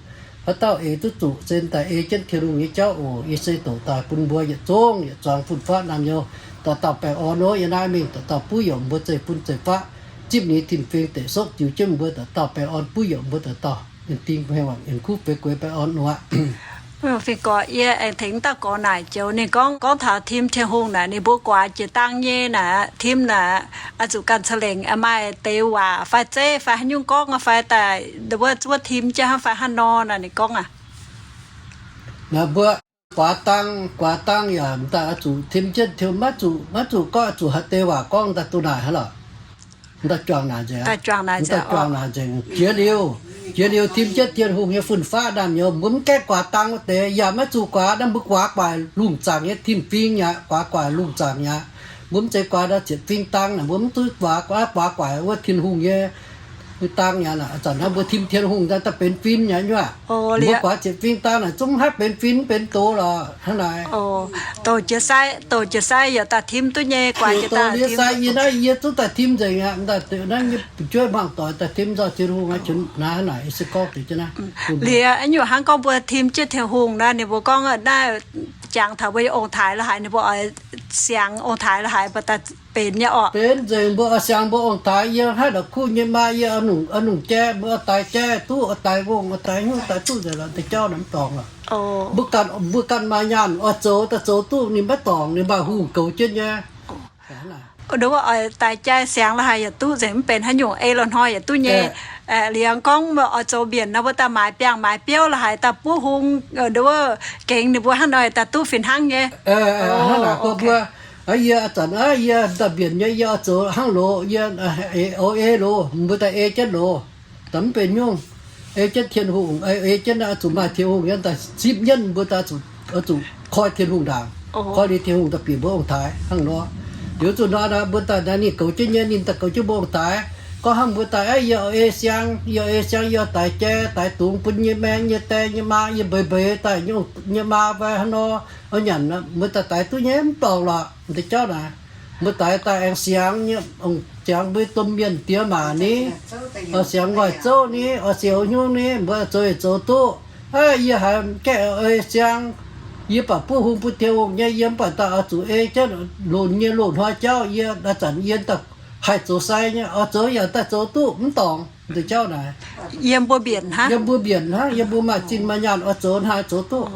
haaix dauh eix duqv zuqc se daaih ei jienv Tin-Hungh nyei jauv oc. Yie se douc daaih bun mbuo yietc zungv yietc zuangx fun-faqv naamh nyouz, dauh dauh baengh orn nor yiem naaiv mingh, dauh dauh buov youc mbuo zeiv-fun zeiv-faqv, zipv ninh tin-fingx deic sopv jiux jienv mbuo dauh dauh baengh orn, buov youc mbuo dauh dauh, en ding heng wangc en kuv feix gueix baengh orn oc. Fingx Gorx, yie aengx tengx dauh gorx naaic joux ninh gorngv, gorngv taux tim Tin-Hungh naaic, ninh mbuo guaax jiex dang nyei naaic, tim naaic, oix zuqc ganh ca'lengc maaih deix waac fai zeiv fai haaix nyungc gorngv fai daaih wuov zuov tim jienv hnangv fai haaix nor naaic, ninh gorngv aqv. Naaic mbuo guaax dang, guaax dang yaac m'daaih oix zuqc tim jienv, maiv zuqc, maiv zuqc gorngv, zuqc haaix deix waac gorngv daaih duqv naaic hnangv lorqc. M'daaih juangc naaic nzengc, m'daaih juangc naaic nzengc. Jiex liuz, jiex liuz tim jienv Tin-Hungh nyei fun-faqv naamh nyouz, mbuo mv gaengh guaax dang wuov deix yaac maiv zuqc guaax. Naaiv mbuo guaax guaic lungh zaangc nyei tin-fingx aqv, guaax guaic lungh zaangc aqv. Mbuo mv zeiz guaax ndau ziepc fingx dang naaic, mbuo mv duqv guaax, guaax guaic wuov Tin-Hungh nyei dang aqv. Zanc naaiv mbuo tim Tin-Hungh daaih benx fin aqv nyuoqc. Mbuo guaax ziepc fingx dang naaic zungv mv haih benx fin, mv benx doz lorqc hnangv naaic. Douc jiez sai, douc jiez sai yaac daaih tim duqv nyei, guaax jiez dang tim. Yie naaiv yie zungv daaih tim nzengc aqv. Daaih naaiv nyei fu'jueiv hmuangv doic daaih tim nzoih Tin-Hungh aqv, naaiv hnangv naaic se gorngv deix jienv naaiv. Liuz nyungc hnangv gorngv mbuo tim jienv Tin-Hungh naaiv, ninh mbuo gorngv naaiv jangx taux mbuo nyei ong-taaix la'haic, ninh mbuo oix siangx ong-taaix la'haic mbuo daaih benx nyei orqc. Benx nzengc, mbuo oix siangx mbuo ong-taaix. Yie hnangv naaic kuv nyei maa, yie oix nungc jai, mbuo oix daix jai duqv, oix daix ngongh, oix daix hnyouv, daix duqv nzengc lorqc, deix jauv naaic mv dorngc lorqc. Mbuo ganh maaih nyaanh oix zoux daaih zoux duqv, ninh maiv dorngc, ninh maaih hungh goux jienv nyei. Nduov wuov oix daix jai siangx la'haic yietc duqv nzengc, mv benx haaix nyungc, ei loz-hnoi yietc duqv nyei. Liuz gorngv oix zoux mbienc nor, mbuo daaih maaiz biangh maaiz biouv la'haic, daaih buov hung, nduov wuov gengx ninh mbuo hnangv nor daaih duqv fih hnangv nyei. Hnangv naaic mbuo, yie zanc yie daaih mbienc nyei, yie oix zoux hnangv loz, yie oix ei loz, mbuo daaih ei jienv loz, daaih mv benx nyungc. Ei jienv Tin-Hungh, ei jienv oix zuqc maaih Tin-Hungh nyei daaih zipv mienv, mbuo daaih oix zuqc koi Tin-Hungh ndaangc, koi liuz Tin-Hungh daaih bieqc mbuo ong-taaix hnangv nor. Liuz zuqc nor mbuo daaih ninh goux jienv nyei, ninh daaih goux jienv mbuo ong-taaix. Gorngv hnangv mbuo daaih, yie oix ei siang, yie oix ei siang, yie oix daix jai daix dungz bun nyei maeng nyei die nyei maa, yie mbeix mbeix daaih nyei maa fai hnangv nor, oix nyanc, mbuo daaih daix duqv nyei mv dorngc lorqc. Deix jauv naaic, mbuo daix daaih aengx siangx nyei, siangx mbuo domh mienh diex maac ni, oix siangx nqoi zouv ni, oix siangx hnyouv ni, mbuo zoux yietc zoux duqv. Yie haiz gaeqv ei siang, yie baac buov hung bun Tin-Hungh nyei, yie mv baac daaih oix zuqc ei jienv lunx nyei loz-hnoi jauv, yie daaih zanc yie daaih haih zoux sai nyei, oix zoux yaac daaih zoux duqv mv dorngc. Deix jauv naaic, yiem mbuo mbienc hnangv, yiem mbuo mbienc hnangv, yiem mbuo maaih zinh maaih nyaanh oix zoux haaix zoux duqv,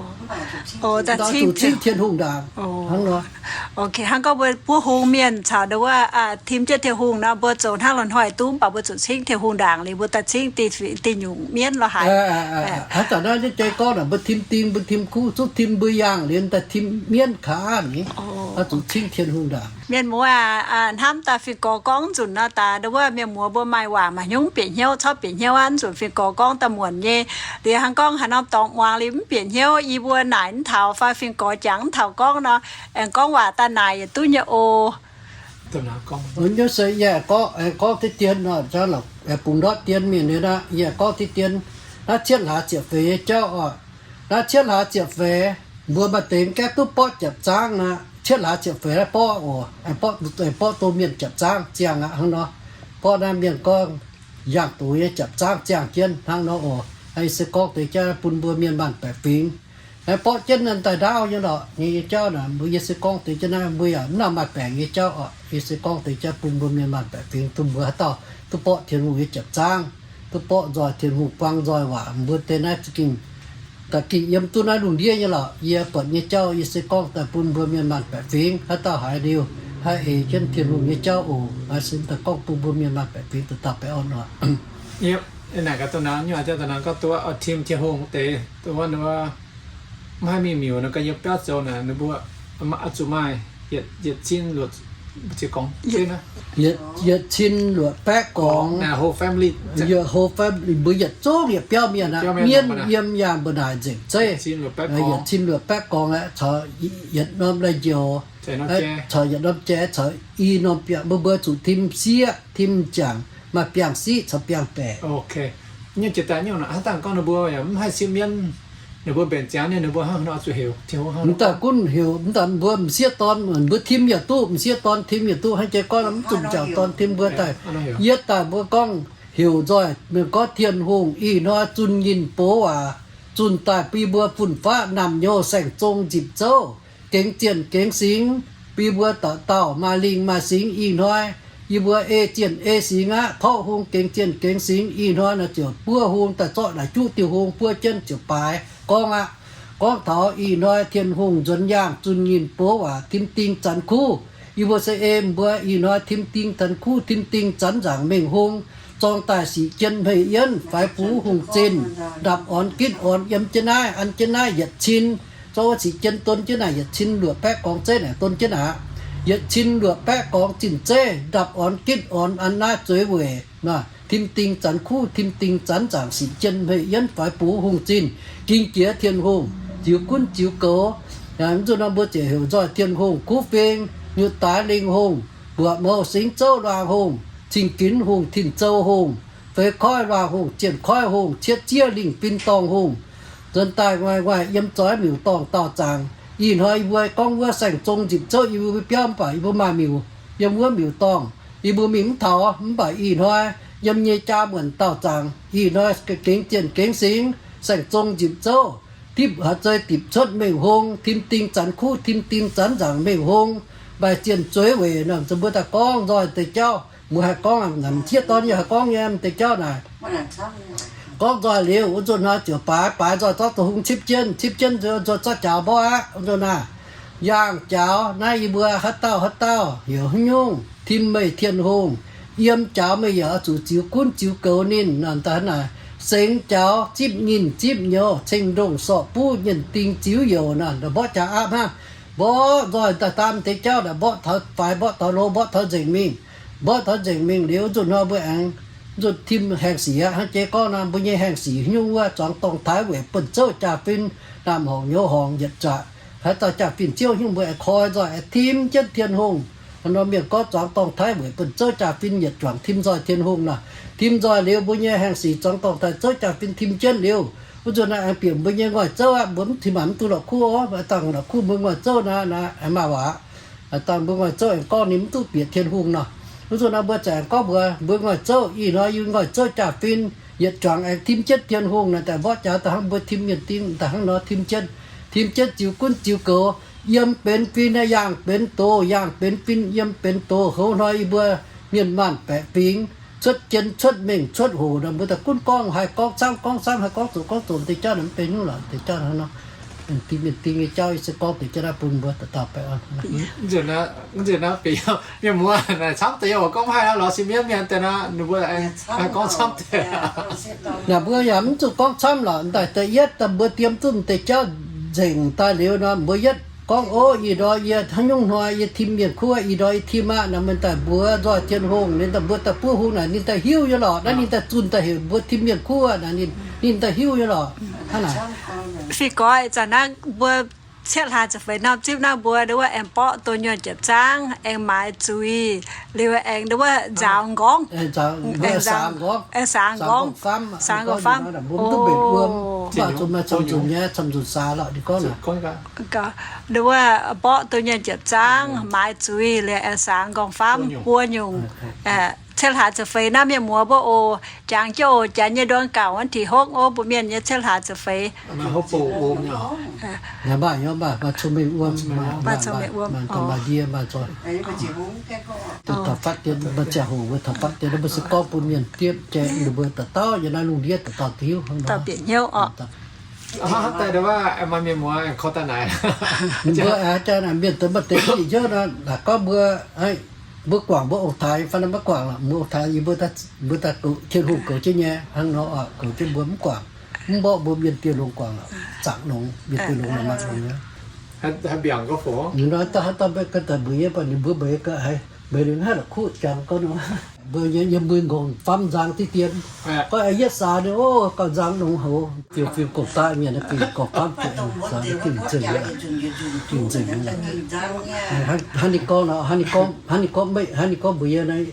oix zuqc cingv Tin-Hungh ndaangc hnangv nor. Hnangv gorngv mbuo buov hung mienh caux nduov wuov tim jienv Tin-Hungh nor, mbuo zoux hnangv loz-hnoi duqv, mv baac mbuo zuqc cingv Tin-Hungh ndaangc liuz mbuo daaih cingv dinh nyungc mienv la'haic. Hnangv zanc naaiv nyei jai gorngv naaic, mbuo tim ding, mbuo tim kuv, zungv tim mbuo yangh liuz daaih tim mienv kaav ni. oix zuqc cingv Tin-Hungh ndaangc. Mienh muoz aac, hnamv daaih fingx gorx gorngv nzunc nor, daaih wuov mienh muoz mbuo maaih waac maaih hnyouv bieqc hnyouv, corc bieqc hnyouv aqv. Nzunc fingx gorx gorngv daaih muonc nyei. Liuz hnangv gorngv haaix norm dorngx muangx liuz mv bieqc hnyouv, yie mbuo naaic mv taux fai fingx gorx jangx mv taux gorngv nor, aengx gorngv waac daaih naaic yietc duqv nyei oc. Yie se yie gorngv, gorngv diqv dien nor, bungx ndortv dien mingh liuz aqv, yie gorngv diqv dien. Naaiv cietv hlaax ziepc feix nyei jauv oc. Naaiv cietv hlaax ziepc feix, mbuo maaih deix mv gaengh duqv borqv japc zaangv aqv. Cietv hlaax ziepc feix naaiv borqv oc, borqv, borqv dongh mienh japc zaangv ziangh aqv hnangv nor. Borqv naaiv mienh gorngv yangh doz nyei japc zaangv ziangh jienv hnangv nor oc. Yie se gorngv deix jauv bun mbuo mienh maanh baeqc fingx. Naaiv borqv jienv naaiv daaih ndaauv nyei lorqc, nyei jauv naaic, mbuo yie se gorngv deix jienv naaiv, mbuo yaac mv nangc maaih baengc nyei jauv oc. Yie se gorngv deix jauv bun mbuo mienh maanh baeqc fingx, duqv mbuo haaix dauh duqv borqv Tin-Hungh nyei japc zaangv, duqv borqv nzoih Tin-Hungh buang nzoih waac, mbuo deix naaiv za'gengh da'gengh yiem duqv naaiv lungh ndiev nyei lorqc. Yie buatc nyei jauv yie se gorngv daaih bun mbuo mienh maanh baeqc fingx, haaix dauh haiz liuz, haiz eix jienv Tin-Hungh nyei jauv oc. Naaiv se daaih gorngv bun mbuo mienh maanh baeqc fingx da'dauh baengh orn oc. Naaic gaax da'naang nyei, da'naang gorngv duqv oix tim Tin-Hungh deix, dongh wuov mv haih mingh miuc nor, ga'yiem biauv zoux naaic, ninh mbuo zuqc maaih yietc cin luoqc, yietc, yietc cin luoqc baeqv gorngx. Whole family, mbuo yietc zungv yietc biauv mienh aqv, mienv yiem yangh mbu'naaic nzengc zeiv. Yietc cin luoqc baeqv gorngx aeqv, caux yietc norm lai-njoux, caux yietc norm jai, caux i norm biangh, mbuo mbuo zuqc tim sieqv, tim m'jangc, maaih biangh siqv caux biangh baeqc. Nyungc jiex daaih nyungc naaic, haaix dauh gorngv ninh mbuo yaac mv haih sipv mienv, ninh mbuo mbenc ziangx ninh mbuo hnangv nor zuqc heuc Tin-Hungh hnangv. M'daaih gunv heuc, m'daaih mbuo m'sieqv dorn, mbuo tim yaac duqv, m'sieqv dorn tim yaac duqv, hnangv jiex gorngv mv zuqc m'jangc dorn tim mbuo daaih. Yietv daaih mbuo gorngv heuc nzoih mienh gorngv Tin-Hungh ih hnoi zunh nyinh bov waac, zunh daaih bun mbuo fun-faqv naamh nyouz saeng-zong nzipc zouv, gengx zienh gengx singx, bun mbuo dauh dauh maaih lingh maaih singx ih hnoi. Yie mbuo ei zienh ei singx aqv, torqv hung gengx zienh gengx singx ih hnoi naaic ziouc buov hung daaih zorqv naaic juqv diuh hung buov jienv ziouc baaix gorngv aqv. Gorngv taux ih hnoi Tin-Hungh nzuonx yaangh zunh nyinh bov waac tim ding zanx kuv. Yie mbuo se ei mbuo ih hnoi tim ding zanx kuv, tim ding zanx nzaangc mengh hung, zorng daaih sic jien hmei yienv faix buv hungh zinh, ndapc orn gitv orn yiem jienv naaiv, an jienv naaiv yietc cin. Zorqv wuov sic jien don jienv naaic yietc cin luoqc baeqv gorngx zeiv naaic don jienv aqv. Yietc cin luoqc baeqv gorngx zinh zeiv, ndapc orn gitv orn an naaiv zueiz weic, tim ding zanx kuv, tim ding zanx nzaangc sic jien hmei yienv faix buv hungh zinh, ging jiex Tin-Hungh, ziux gunv ziux goux. Mv zuqc nor mbuo ziouc heuc nzoih Tin-Hungh, kuv fing, nyutc daaix lingh hungh, mbuoqc mouh singx zouv luangh hungh, cing ginx hungh, tin-zou hungh, feix koiv luangh hungh, zienh koiv hungh, cietv ziev lingh fin dorngh hungh, nzuonx daaih nguaih nguaih yiem zoih miuc-dorngh daauh zaangc. Ih hnoi yie mbuo gorngv wuov saeng-zong nzipc zouv yie mbuo biauv mv baac yie mbuo maaih miuc yiem wuov miuc-dorngh. Yie mbuo mingh mv taux mv baac ih hnoi yiem nyei jaa muonc daauh zaangc. Ih hnoi gengx zienh gengx singx, saeng-zong nzipc zouv, dipv haaix zei dipc cuotv mengh hung, tim ding zanx kuv, tim ding zanx nzaangc mengh hung, maaih zienh zueiz weic nor, mbuo daaih gorngv nzoih deix jauv. Mbuo haih gorngv, m'sieqv dorn yaac haih gorngv nyei deix jauv naaic. Gorngv nzoih liuz, wuov nzunc nor ziouc baaix, baaix nzoih zorqv zoux hung cipv jienv, cipv jienv nzuonx zorqv jaaux mborqv aqv. Wuov nzunc naaic, yaangh jaaux naaiv yie mbuo haaix dauh haaix dauh heuc haaix nyungc tim meih Tin-Hungh, yiem jaaux meih yaac oix zuqc ziux gunv ziux goux ninh nor, daaih naaic, sengx jaaux zipv nyinh zipv nyouz, ceng-ndongh sorqv buv nyienh ding ziux youc nor, mborqv jaaux aqv hnangv. Mborqv nzoih daaih daam deix jauv naaic, mborqv taux faix, mborqv taux lo, mborqv taux nzengc mingh. Mborqv taux nzengc mingh liuz, wuov nzunc nor mbuo aengx, wuov nzunc tim haengh sic aqv. Hnangv jiex gorngv nor, mbuo nyei haengh sic haaix nyungc wuov, zuangx dorngh taaix weic buonv zouv jaa-fin, naamh horngc nyouz horngc yietc zaqc. Haaix dauh jaa-fin ziouv haaix nyungc mbuo aengx koi nzoih aengx tim jienv Tin-Hungh. Nor mienh gorngv zuangx dorngh taaix weic buonv zouv jaa-fin yietc juangc tim nzoih Tin-Hungh nor. Tim nzoih liuz mbuo nyei haengh sic zuangx dorngh taaix zouv jaa-fin tim jienv liuz, wuov nzunc naaiv aengx bieqc mbuo nyei ngoic zouv aqv. Mbuo mv tim maanc mv duqv la'kuqv oc, dangh la'kuqv mbuo ngoic zouv naaic, aengx maaih waac. Dangh mbuo ngoic zouv aengx gorngv ninh mv duqv bieqc Tin-Hungh nor. Wuov nzunc naaiv mbuo zaengc gorngv mbuox mbuo ngoic zouv, ih hnoi yie ngoic zouv jaa-fin yietc juangc aengx tim jienv Tin-Hungh naaic, daaih mborqv jaax daaih hnangv mbuo tim mienh ding daaih hnangv nor tim jienv, tim jienv ziux gunv ziux goux, yiem benx fin, yaangh benx doz, yaangh benx fin, yiem benx doz. Hoz hnoi yie mbuo mienh maanh baeqc fingx cuotv jien cuotv mengh cuotv hoc nor, mbuo daaih gunv gorngv haih gorngv camv gorngv camv, haih gorngv zoqc gorngv zoqc deix jauv naaic mv benx nyungc lorqc. Deix jauv hnangv nor, ding mienh ding nyei jauv yie se gorngv deix jauv naaiv bun mbuo dauh dauh baengh orn. Mienh muoz naaic camv deix yie oix gorngv mv haih lorz sin mienv mienh deix naaic, ninh mbuo haih gorngv camv deix. Naaic mbuo yaac mv zuqc gorngv camv lorqc. Daaih da'yietv daaih mbuo diem duqv deix jauv nzengc daaih liuz nor, mbuo yietv Gorngv, o, ih ndorm yie hnangv nyungc hnoi yie tim mienh kuv, ih ndorm yie tim aqv naaic, mienh daaih mbuox nzoih Tin-Hungh, ninh daaih mbuo daaih buov hungh naaic, ninh daaih hiuv nyei lorqc. Naaiv ninh daaih zunh daaih heuc mbuo tim mienh kuv naaic, ninh, ninh daaih hiuv nyei lorqc. Hnangv naaic. Fih goix zanc naaiv mbuo cietv hlaax ziepc feix norm zipv naaiv mbuo nduov wuov aengx borqv doh nyuonh jiepc zaangv, aengx maaiz zuiz, liuz aengx nduov wuov nzaaux nqorngv, aengx saaux nqorngv, saaux nqorngv famv. Mbuo mv duqv mbenc wuom, mv baac zuqc maaih camv nzunc nyei, camv nzunc saaux lorqc, ninh gorngv naaic. Nduov wuov borqv doh nyuonh jiepc zaangv, maaiz zuiz, liuz aengx saaux nqorngv famv, buo nyungc. Cietv hlaax ziepc feix naaiv mienh muoz mbuo oc, jangx jienv oc, janx nyei nduong gauh วันที่หก oc, mbuo mienh nyei cietv hlaax ziepc feix. Maaih cong-mengh wuom, maaih ndie, maaih zoih. Taux fatv dien, maaih ziangh hoc mbuo taux fatv dien, mbuo se gorngv bun mienh diev jai ninh mbuo dauh dauh yiem naaiv lungh ndiev dauh dauh hiuv hnangv nor. Mbuo aengx jaa naaic mienh deix maaih deix jiex hnyouv nor, naaic gorngv mbuo, mbuo guangc mbuo ong-taaix fai naaiv maiv guangc lorqc, mbuo ong-taaix yie mbuo daaih, mbuo daaih goux Tin-Hungh goux jienv nyei hnangv nor, goux jienv mbuo mv guangc, mv mborqv mbuo mienh dieh longx guangc lorqc, zaangc longx, mienh dieh longx lorqc, maaih longx nyei. Mbiaangc gorngv fov. Ninh nor daaih haaix dauh maiv ganh daaih mbuox yie, mv baac ninh mbuo mbuox yie ga'haaix, mbuox ninh haih la'kuqv jangx gorngv nor. Mbuo nyei yiem mbuo nqorngv famv nzang diqv dien. Gorngv aengx yietv saaux ninh, o, gauh nzang longx hoc. Fiuv-fiuv gong-daqv mienh naaiv fingx gorngv famv fingx nzang dingc nzengc, dingc nzengc. Hnangv ninh gorngv nor, hnangv ninh gorngv, hnangv ninh gorngv mbuox yie naaic,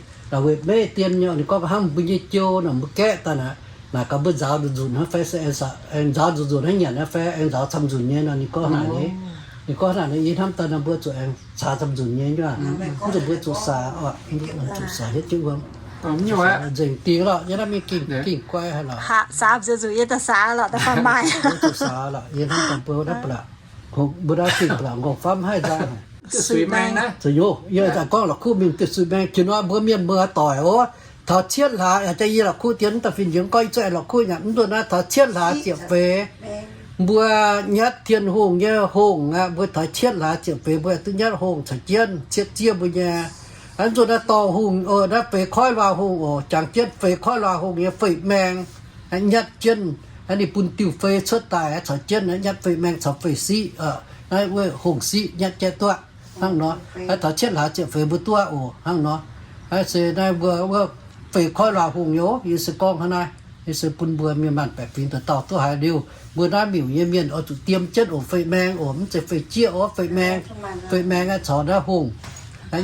weic maiv dien nyei, ninh gorngv hnangv mbuo nyei jou nor, mbuo gaeqv daaih naaic, naaic gaax mbuo nzaaux nzunc nzunc hnangv fai se aengx nzaaux nzunc nzunc hnangv nyanc hnangv fai aengx nzaaux camv nzunc nyei nor, ninh gorngv naaic nyei. Ninh gorngv naaic nyei, yie hnamv daaih nor mbuo zuqc aengx caux camv nzunc nyei nyuav, mv zuqc mbuo zuqc saaux, zuqc saaux hietv jienv wuom. Nzengc dingc lorqc, yie hnamv mingh gengh guai haic lorqc. Saaux nzunc nzunc yie daaih saaux lorqc, daaih fai maaih. Mbuo zuqc saaux lorqc, yie hnamv daaih mbuo naaiv ba'laqc, mbuo naaiv fingx ba'laqc nqorngv famv haih nzang. Suix maeng naaiv, yie daaih gorngv la'kuqv mingh diuh suix maeng. Jiex nor mbuo mienh muoz doic oc, taux cietv hlaax, jaa yie la'kuqv dien mv daaih fin-njiec gorngv yie zuqc aengx la'kuqv nyanc. Mv nzunc naaiv taux cietv hlaax ziepc feix, mbuo nyatv Tin-Hungh nyei hungh aqv. Mbuo taux cietv hlaax ziepc feix mbuo duqv nyatv hungh caux jienv cietv ziev mbuo nyei. Mv nzunc naaiv dorngh hungh, naaiv feix koiv luaa hungh oc, jangx jienv feix koiv luaa hungh nyei fei maeng nyatv jienv. Ninh bun diuh fei cuotv daaih caux jienv nyatv fei maeng caux fei siqv, naaiv wuov hungh siqv nyatv jienv duqv hnangv nor. Taux cietv hlaax ziepc feix mbuo duqv oc hnangv nor. Se naaiv mbuo wuov feix koiv luaa hungh nyei, yie se gorngv hnangv naaiv. Yie se bun mbuo mienh maanh baeqc fingx dauh dauh duqv haiz liuz, mbuo naaiv miuc nyei mienh oix zuqc diem jienv oc, fei maeng oc, mv zeiz fei jieqv oc, fei maeng. Fei maeng aeqv, caux naaiv hungh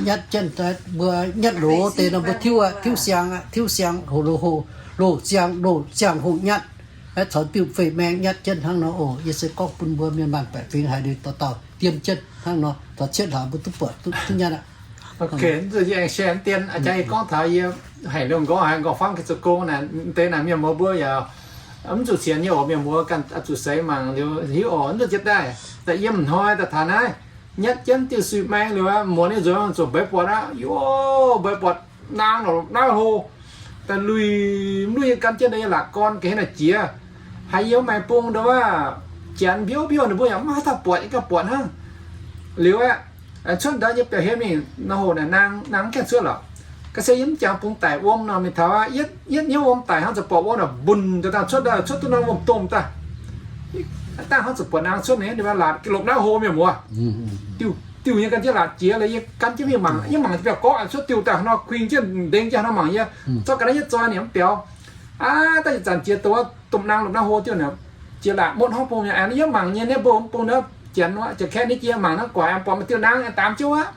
nyatv jienv, mbuo nyatv loz deix nor mbuo tiuv, tiuv siang, tiuv siang, hoc loz, hoc loz siang, loz siang hungh nyatv, caux diuh fei maeng nyatv jienv hnangv nor oc. Yie se gorngv bun mbuo mienh maanh baeqc fingx haiz liuz dauh dauh diem jienv hnangv nor, taux cietv hlaax mbuo duqv buatc duqv nyatv aqv. Mv zuqc yie aengx share dien, aa jaa yie gorngv taux yie haic liuz nqorngv haiz nqorngv famv ga'ziex gong naaic, deix naaic mienh muoz mbuo yaac mv zuqc sienx nyei oc. Mienh muoz ganh zuqc seix mangc liuz hiuv oc. Mv zuqc jiex daaih, da'yiem hnoi daaih taux naaiv, nyatv jienv diuh suix maeng liuz, muonz nyei nzuonx zuqc mbeix buatc aqv. Yoh, mbeix buatc naang nor naaiv hlo, daaih luic mv luic nyei gan jienv nyei laatc gorn ga'hlen naaic jiex. Haiz yie maengx bung ndo wuov, janx mbiouv mbiouv ninh mbuo yaac mv haaix dauh buatc, yie ganh buatc hnangv. Liuz aeqv, cuotv ndau nyei biauv-hlen mingh nor hoc naaic naang, naang mv gaengh cuotv lorqc. Ga'sie yie mv jangx bung daic wuom nor mingh taux aqv, yietv hnyouv wuom daic hnangv, zuqc buatc wuom naaic mbunc daaih dangh cuotv daaih, cuotv duqv norm wuom-domh daaih. Dangh hnangv zuqc buatc naang cuotv nyei, ninh mbuo laatc lopc naaiv hlo mienh muoz. Diuh, diuh nyei gan jienv laatc jiex lorqc, yie gan jienv mingh mangc, yie mangc biauv-gorqv cuotv diuh daaih nor, kuing jienv ndengx jienv nor mangc yie. Zorqv ga'naaiv yietv zoi ninh mv biaux. Aav, daaih zanc jiex dongh domh naang lopc naaiv hlo diuh naaic, jiex laatc motv hnangv bung mi'aqv. Yie mangc nyei, ninh mbuo mv bung naaiv janx wuov, janx kaeqv ni jiex mangc naaiv guaix, buatc maaih diuh naang daamx jiouv aqv.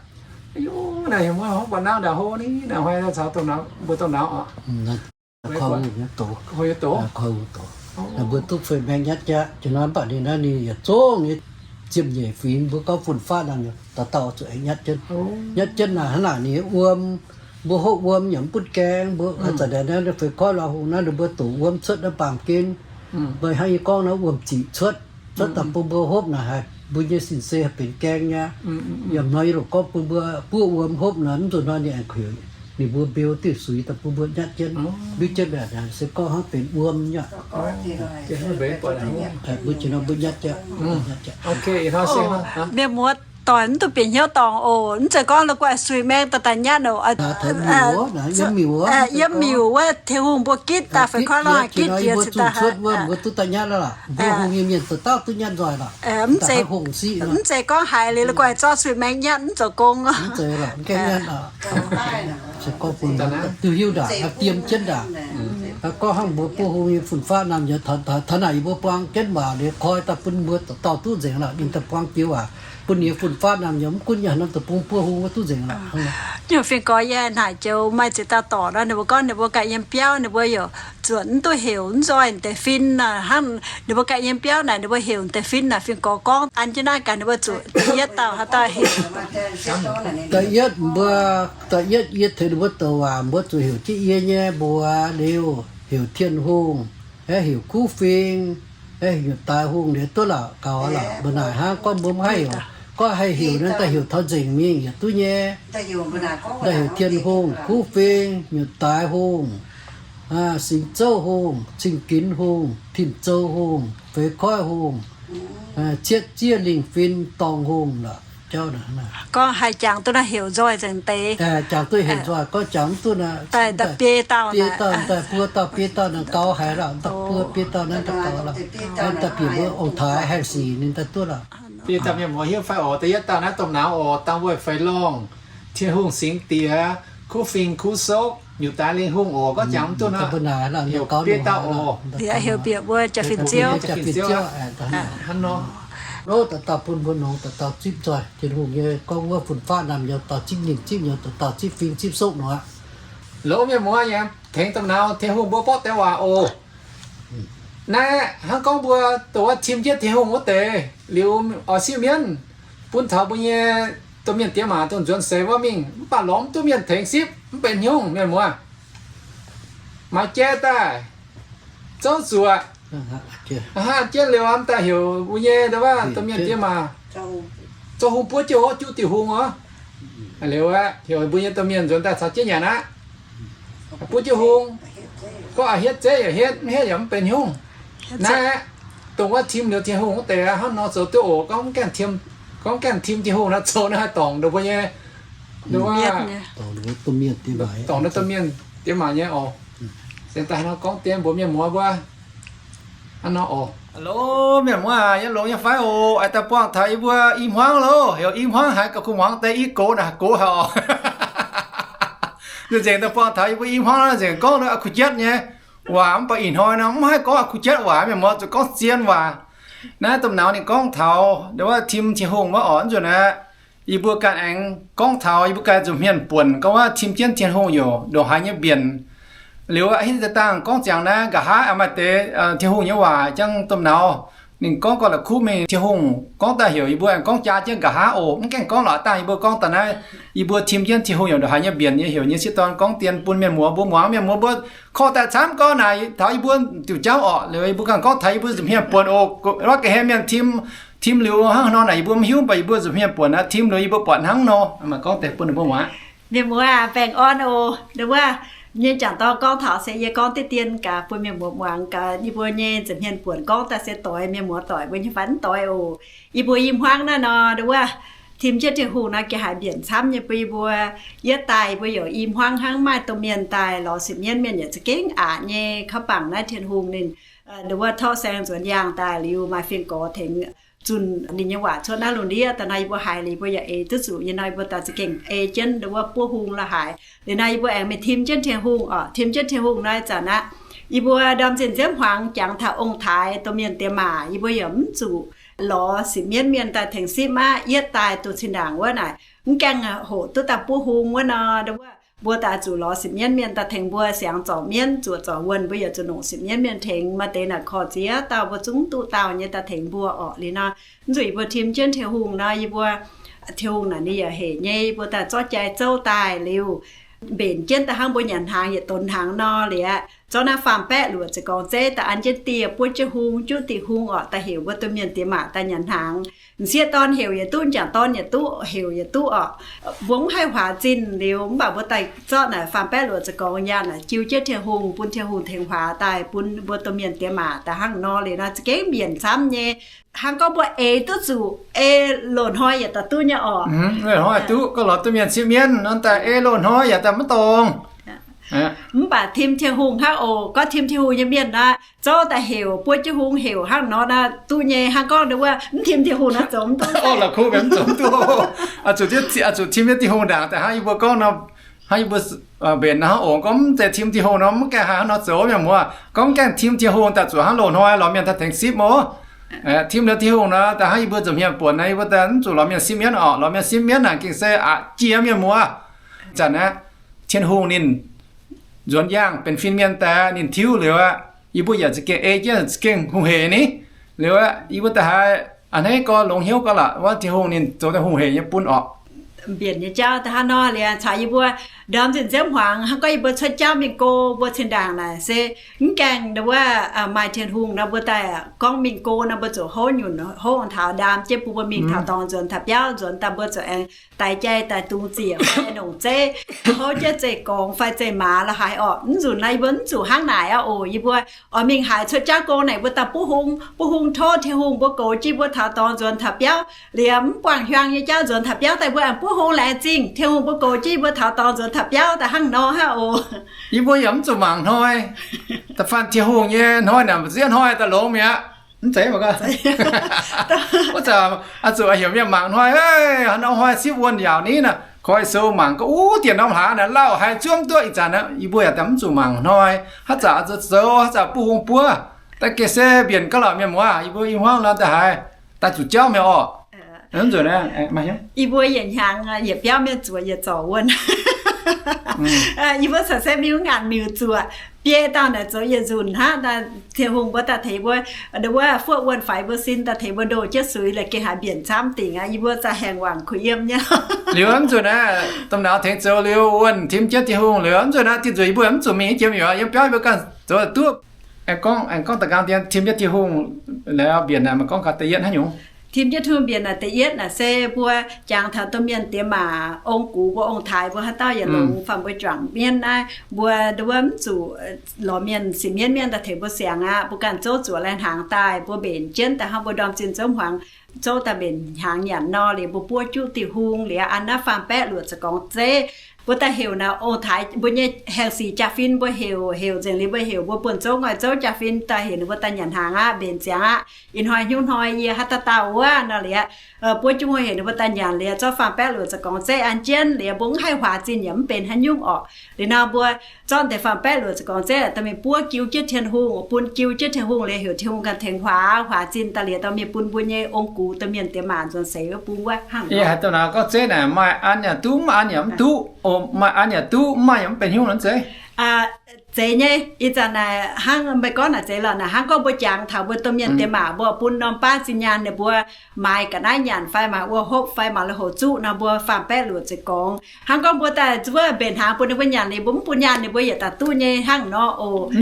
Aa, naaiv heuc mbuo hnangv buatc naang ndau hlo ni, naaiv hnoi caux mbuo domh nauz oc. Koiv wuov doz, mbuo duqv fei maeng nyatv jaav. Jiex nor mv baac ninh naaiv ninh yietc zungv nyei ziepc nyeic fingx, mbuo gorngv fun-faqv nor, dauh dauh zuqc aengx nyatv jienv. Nyatv jienv naaic hnangv naaic ninh wuom, mbuo hopv wuom yaac mv butv gaeng. Mbuo zanc naaiv fei koiv luaa hungh naaiv, ninh mbuo doqc wuom cuotv naaiv baamh gen. Meih hnangv yie gorngv naaiv wuom-ziqc cuotv, cuotv daaih bun mbuo hopv naaic haih, mbuo nyei sin-sei haih benx gaeng nyei. Yaac hnoi yie lorqc gorngv bun mbuo buov wuom hopv nor, mv nzunc hnoi ninh aengx heuc ninh mbuo mbeu diuh suix daaih bun mbuo nyatv jienv, mbiuv jienv mbiaauc naaic se gorngv hnangv benx wuom nyei. Mbuo jiex nor mbuo nyatv jienv. Mienh muoz, Doic mv duqv bieqc hnyouv dorngc oc. Mv zeiz gorngv la'guaih suix maeng daaih daaih nyatv oc. Yiem miuc wuov Tin-Hungh mbuo gitv daaih fai koiv lorh gitv jiex cingx daaih mbuo duqv daaih nyatv lorqc. Mbuo hungh nyei mienh dauh dauh duqv nyatv nzoih lorqc. Mv zeiz gorngv haiz liuz la'guaih zorqv suix maeng nyatv mv zoux gong. Diuh hiuv ndaangc, diem jienv ndaangc. Gorngv hnangv mbuo buov hung nyei fun-faqv naamh nyouz, taux naaic yie mbuo buang jienv waac liuz koi daaih bun mbuo dauh dauh duqv nzengc lorqc. Ninh daaih buang biux waac bun ninh nyei fun-faqv naamh nyouz, mv gunv yie haaix norm deic-bung buov hung wuov duqv nzengc lorqc. Nyungc fingx gorx yie naaic joux maaih ziex dauh dorc nor, ninh mbuo gorngv ninh mbuo ganh yiem biauv ninh mbuo yaac zuotc mv duqv heuc mv nzoih deix fin nor. Hnangv ninh mbuo ganh yiem biauv naaic ninh mbuo heuc deix fin naaic, fingx gorx gorngv an jienv naaiv gaax ninh mbuo zuqc da'yietv dauh haaix dauh heuc. Da'yietv mbuo, da'yietv yie tengx ninh mbuo douc waac, mbuo zuqc heuc jienv yie nyei mbuox liuz heuc Tien-Hungh, aeqv, heuc Kuv Fing, aeqv, heuc Daaix Hungh liuz duqv lorqc, gaux lorqc. Mbuo naaic hnangv gorngv mbuo mv haih heuc, gorngv haih heuc nor daaih heuc taux nzengc mingh yaac duqv nyei. Daaih heuc Tien-Hungh, Kuv Fing, heuc Daaix Hungh, Singx Zouv Hungh, Cing-Ginx Hungh, Tin-Zou Hungh, Feix Koiv Hungh, Cietv Ziev Lingh Fin, Dorngh Hungh lorqc. Gorngv haih jangx duqv naaiv heuc nzoih nzengc deix. Jangx duqv heuc nzoih, gorngv jangx mv duqv naaic, daaih biei dauh, biei dauh, daaih buo dauh biei dauh naaic gaux haic lorqc, daaih buo biei dauh naaiv daaih gaux lorqc. Daaih bieqc mbuo ong-taaix haih sic ninh daaih duqv lorqc. Biei dauh mienh muoz hiuv fai oc, da'yietv dauh naaiv domh nauz oc, dangh wuov Feix Longh, Tin-Hungh Singx Diex, Kuv Fing Kuv Sokv, Nyutc Daaix Lingh Hungh oc, gorngv jangx mv duqv naaic, heuc biei dauh oc. Heuc bieqc mbuo jaa-fin ziouv. Hnangv nor, dauh dauh bun mbuo nongx dauh dauh zipv nzoih Tin-Hungh nyei gorngv wuov fun-faqv naamh nyouz dauh zipv lingh zipv nyouz, dauh dauh zipv fing zipv sokv nor aqv. Lorqc, mienh muoz yaac tengx domh nauz Tin-Hungh mbuo borqv deix waac oc. Naaiv hnangv gorngv mbuo dongh wuov tim jienv Tin-Hungh wuov deix liuz oix siv mienv bun taux mbuo nyei domh mienh diex maac dongh nzuonx seix wuov mingh, mv baac lorz mv duqv mienh tengx sipv, mv benx hnyouv, mienh muoz. Maaih jai daaih zouv zuoqc, hnangv jienv liuz mv daaih heuc mbuo nyei domh mienh diex maac, zoux hungh buov jienv oc, juqv diuh hungh oc. Liuz aeqv, heuc mbuo nyei domh mienh nzuonx daaih caux jienv nyanc aqv. Buov jienv hungh, gorngv a'hietv zeiv yaac hietv, mv hietv yaac mv benx hnyouv. Naaiv aeqv, dongh wuov tim liuz Tin-Hungh wuov deix hnangv nor zoux duqv oc. Gorngv gaengh tim Tin-Hungh naaiv zoux naaiv haih dorngc ndongc mbuo nyei, dorngc naaiv domh mienh diex maac nyei oc. Se daaih hnangv nor gorngv dien mbuox mienh muoz mbuo hnangv nor oc. Lo, mienh muoz aac, yie longx nyei fai oc? Aaix daaih buangh taux yie mbuo i hmuangv loh, heuc i hmuangv haiz gauh kuh muangx deix i gox naaic gox haic oc. Nzengc daaih buangh taux yie mbuo i hmuangv nzengc gorngv aqv kuh jatv nyei waac, mv baac ih hnoi nor mv haih gorngv aqv kuh jatv waac, mienh muoz zuqc gorngv zien waac. Naaiv domh nauz ninh gorngv taux ndongc wuov tim Tin-Hungh wuov oc, nzunc aqv. Yie mbuo ganh aengx gorngv taux yie mbuo ganh nzuqc hmien buonc gorngv wuov tim jienv Tin-Hungh youc ndongc haaix nyei mbienc. Liuz aqv, hitv deix dangh gorngv ziangx naaiv nqa'haav maaih deix Tin-Hungh nyei waac jangv domh nauz. Ninh gorngv gauh la'kuqv mingh, Tin-Hungh gorngv daaih heuc yie mbuo aengx gorngv jaa jienv nqa'haav oc. Mv gaengh gorngv lorqc, dangh yie mbuo gorngv daaih naaiv, yie mbuo tim jienv Tin-Hungh youc ndongc haaix nyei mbienc nyei heuc nyei sieqv dorn gorngv dien bun mienh muoz mbuo muangx. Mienh muoz mbuo korv daaih camv gorngv naaic taux yie mbuo diuc jauv orqc. Liuz yie mbuo ganh gorngv taux yie mbuo nzuqc hmien buonc oc. Wuov ga'hlen mienh tim, tim liuz hnangv haaix nor naaic yie mbuo mv hiuv, mv baac yie mbuo nzuqc hmien buonc aqv. Tim liuz yie mbuo buatc hnangv nor, maaih gorngv deix bun ninh mbuo muangx. Mienh muoz aah, baengh orn oc. Ndongc wuov nyei jangc dorn gorngv taux se yie gorngv diqv dien gaax bun mienh muoz muangx gaax, yie mbuo nyei nzuqc hmien buonc gorngv daaih se doix mienh muoz doic mbuo nyei fai mv doix oc. Yie mbuo i hmuangv naaiv nor, ndongc wuov tim jienv Tin-Hungh nor, gengh haiz mbienc camv nyei bun yie mbuo. Yietv daaih yie mbuo youc i hmuangv hnangv, maaih domh mienh daaih lorz sipv mienv, mienh yaac za'gengh aqc nyei. Kauv bangc naaiv Tin-Hungh ninh ndongc wuov torqv saeng nzuonx yaangh daaih liuz, maaih fingx gorx tengx zunh ninh nyei waac cuotv naaiv lungh ndiev daaih nor, yie mbuo haiz liuz yie mbuo yaac eix duqv zuqc nyei nor, yie mbuo daaih za'gengh ei jienv ndongc wuov buov hung la'haaix. Liuz nor yie mbuo aengx mingh tim jienv Tin-Hungh oc. Tim jienv Tin-Hungh nor, ih zanc aqv, yie mbuo ndorm zinh nziouv hmuangx jangx taux ong-taaix domh mienh diex maac, yie mbuo yaac mv zuqc lorz sipv mienv mienh daaih tengx sipv aqv. Yietv daaih duqv cin-ndaangc wuov naaic, mv gaengh hoqc duqv daaih buov hung wuov nor, ndongc wuov mbuo daaih zuqc lorz sipv mienv mienh daaih tengx mbuo siangx zorc mienv, zuoqc zorc wuonh, mbuo yaac zuqc longc sipv mienv mienh tengx. Maaih deix naaic korv ziex dauh mbuo zungv duqv dauh nyei daaih tengx mbuo orqc. Liuz nor, mv zuqc yie mbuo tim jienv Tin-Hungh nor, yie mbuo Tin-Hungh naaic ninh yaac hec nyei, yie mbuo daaih zorqv jai zouv daaih liuz, mbenc jienv daaih hnangv mbuo nyanc hnaangx yietc donx hnaangx nor liuz aqv, Zorqv naaiv faam-baeqv luoqc ziepc gorngv zeiv daaih an jienv dieh buov jienv hung, juqv dieh hung orqc, daaih heuc mbuo domh mienh diex maac daaih nyanc hnaangx. M'sieqv dorn heuc yietc duqv, m'jangc dorn yietc duqv, heuc yietc duqv orqc. Mbuo mv haih huaax zinh liuz, mv baac mbuo daaih zorqv naaic faam-baeqv luoqc ziepc gorngv nyaanh naaic jiu jienv Tin-Hungh, bun Tin-Hungh tengx huaax daaih bun mbuo domh mienh diex maac daaih hnangv nor liuz nor, za'gengh mbienc camv nyei. Hnangv gorngv mbuo eix duqv zuqc, ei loz-hnoi yaac daaih duqv nyei orqc. Loz-hnoi duqv, gorngv lorz domh mienh sipv mienv nor daaih ei loz-hnoi yaac daaih maiv dongz. Mv baac tim Tin-Hungh hnangv oc. Gorngv tim Tin-Hungh nyei mienh nor, zouv daaih heuc buov jienv hung heuc hnangv nor, duqv nyei. Hnangv gorngv nduov mv tim Tin-Hungh nor zoux mv duqv. Zuqc tim nyei Tin-Hungh ndaangc daaih hnangv yie mbuo gorngv nor, hnangv yie mbuo mbenc nor hnangv oc. Gorngv mv zeiz tim Tin-Hungh nor mv gaengh haih hnangv nor zoux mienh muoz. Gorngv mv gaengh tim Tin-Hungh daaih zuqc hnangv loz-hnoi lorz mienh tengx sipv oc. Tim liuz Tin-Hungh nor daaih hnangv yie mbuo nza'hmien buonc nor, yie mbuo daaih mv zuqc lorz mienh sipv mienv orqc. Lorz mienh sipv mienv naaic gengh se aqc jiex mienh muoz. Zanc naaiv Tin-Hungh ninh nzuonx yangh benx fin-mienh daaih ninh tiuv liuz aqv, yie mbuo yaac za'gengh ei jienv za'gengh hungh heic ni. Liuz aqv, yie mbuo da'haiz a'hneiv gorx longx hnyouv gorx lorqc, wuov Tin-Hungh ninh zoux daaih hungh heic nyei bun orqc. Mbienc nyei jauv da'hnangv nor liuz, caux yie mbuo ndorm zinh nziouv hmuangx hnangv gorngv yie mbuo cuotv jauv mingh go mbuo cin-ndaangc naaic se mv gaengh nduov maaih Tin-Hungh nor mbuo daaih gorngv mingh go nor mbuo zuqc houv nyunc houv taux ndaam jienv bun mbuo mingh taux dorngx nzuonx taux biauv, nzuonx daaih mbuo zuqc aengx daix jai daaih dungz ziec fai nongc zeiv, houv jienv zeih gorngx fai zeih maaz la'haaix orqc. Mv nzunc naaiv yie mbuo mv zuqc hnangv naaic aqv oc. Yie mbuo oix mingh haaix cuotv jauv go naaic mbuo daaih buov hung, buov hung tov Tin-Hungh mbuo goux jienv mbuo taux dorngx nzuonx taux biauv. Liuz mv buangh hiuang nyei jauv nzuonx taux biauv daaih mbuo aengx buov hung laengz zingh Tin-Hungh mbuo goux jienv mbuo taux dorngx nzuonx taux biauv daaih hnangv nor aqv oc. Yie mbuo yaac mv zuqc mangc hnoi. Da'faanh Tin-Hungh nyei hnoi naaic, m'sieqv hnoi daaih longx mi'aqv. Mv zeiz mv zeiz, zuqc heuc mienh mangc hnoi, hnoi sipv wuonh yaauc ni naaic, koi sou mangc gorngv wuov dieh norm hlaax naaic lauh haiz zuov duqv. Ih zanc yie mbuo yaac mv zuqc mangc hnoi. Haaix zanc zoux, haaix zanc buov hung buov, da'geh se mbienc gauh lorqc mienh muoz. Yie mbuo i hmuangv nor da'haiz daaih zuqc jauv mi'aqv orqc. Yie mbuo yietc hnyangx yietc biauv mienh zuoqc yietc zorc wuonh. Yie mbuo caux se mingh wuov ngaanc miuc zuoqc, biei dauh naaic zoux yietc nzunc hnangv. Tin-Hungh mbuo daaih tengx mbuo, nduov wuov fuoqv wuonh faix mbuo sin daaih tengx mbuo ndoh jienv suix la'gengh haiz mbienc camv dingc aqv. Yie mbuo za'gengh hengx wangc kuh yiem nyei. Liuz mv nzunc naaiv, domh nauz tengx zoux liuz wuonh tim jienv Tin-Hungh liuz, mv nzunc naaiv diuh nzunc yie mbuo mv zuqc mingh jiem yaac yiem biauv yie mbuo ganh zoux duqv. Aengx gorngv, aengx gorngv da'nqaang dien tim jienv Tin-Hungh liuz mbienc naaic, maaih gorngv gaax da'yietv hnangv nyungc. Tim jienv Tin-Hungh mbienc naaic da'yietv naaic se mbuo jangx taux domh mienh diex maac, ong-gux mbuo, ong-taaix mbuo, haaix dauh yietc longx faanh mbuo juangc mienv naaiv, mbuo nduov mv zuqc lorz mienh sipv mienv, mienh daaih tengx mbuo siangx aqv. Mbuo ganh zouv zuoqc laih hnaangx daaih, mbuo mbenc jienv daaih hnangv mbuo ndorm zinh nziouv hmuangx zouv daaih mbenc hnaangx nyanc nor liuz, mbuo buov juqv diuh hung liuz an naaiv faam-baeqv luoqc ziepc gorngv zeiv. Mbuo daaih heuc naaic ong-taaix mbuo nyei haengh sic jaa-fin mbuo heuc, heuc nzengc liuz mbuo heuc mbuo buonv-zouv, ngoi-zouv jaa-fin daaih heuc ninh mbuo daaih nyanc hnaangx aqv, mbenc ziangx aqv. Ih hnoi hnyouv hnoi yie haaix dauh dauh wuov nor liuz, buov juqv hungh heuc ninh mbuo daaih nyanc liuz, zorqv faam-baeqv luoqc ziepc gorngv zeiv an jienv liuz, mbuo mv haih huaax zinh yaac mv benx haaix nyungc orqc. Liuz nor mbuo zorqv deix faam-baeqv luoqc ziepc gorngv zeiv daaih mingh buov jiu jienv Tin-Hungh, bun jiu jienv Tin-Hungh liuz, heuc Tin-Hungh ganh tengx huaax, huaax zinh daaih liuz dorh mingh bun mbuo nyei ong-gux domh mienh diex maac nzuonx seix wuov bung wuov hnangv. Yie haiz dongh naaiv gorngv zeiv naaic maaih an yaac duqv, mv maaih an yaac mv duqv. Maaih an yaac duqv, mv maaih yaac mv benx hnyouv nor zeiv. Zeiz nyei. Ih zanc naaic hnangv meih gorngv naaic zeiz lorqc. Naaic hnangv gorngv mbuo jangx taux mbuo domh mienh diex maac, mbuo bun norm baav zinh nyaanh ninh mbuo maaiz ga'naaiv nyanc fai maaiz wuom-hopv fai maaiz lui-houx zuqv nor, mbuo faam-baeqv luoqc ziepc gorngv. Hnangv gorngv mbuo daaih zuov mbenc hnaangx bun ninh mbuo nyanc liuz, mbuo mv bun nyaanh ninh mbuo yietc daaih duqv nyei hnangv nor oc.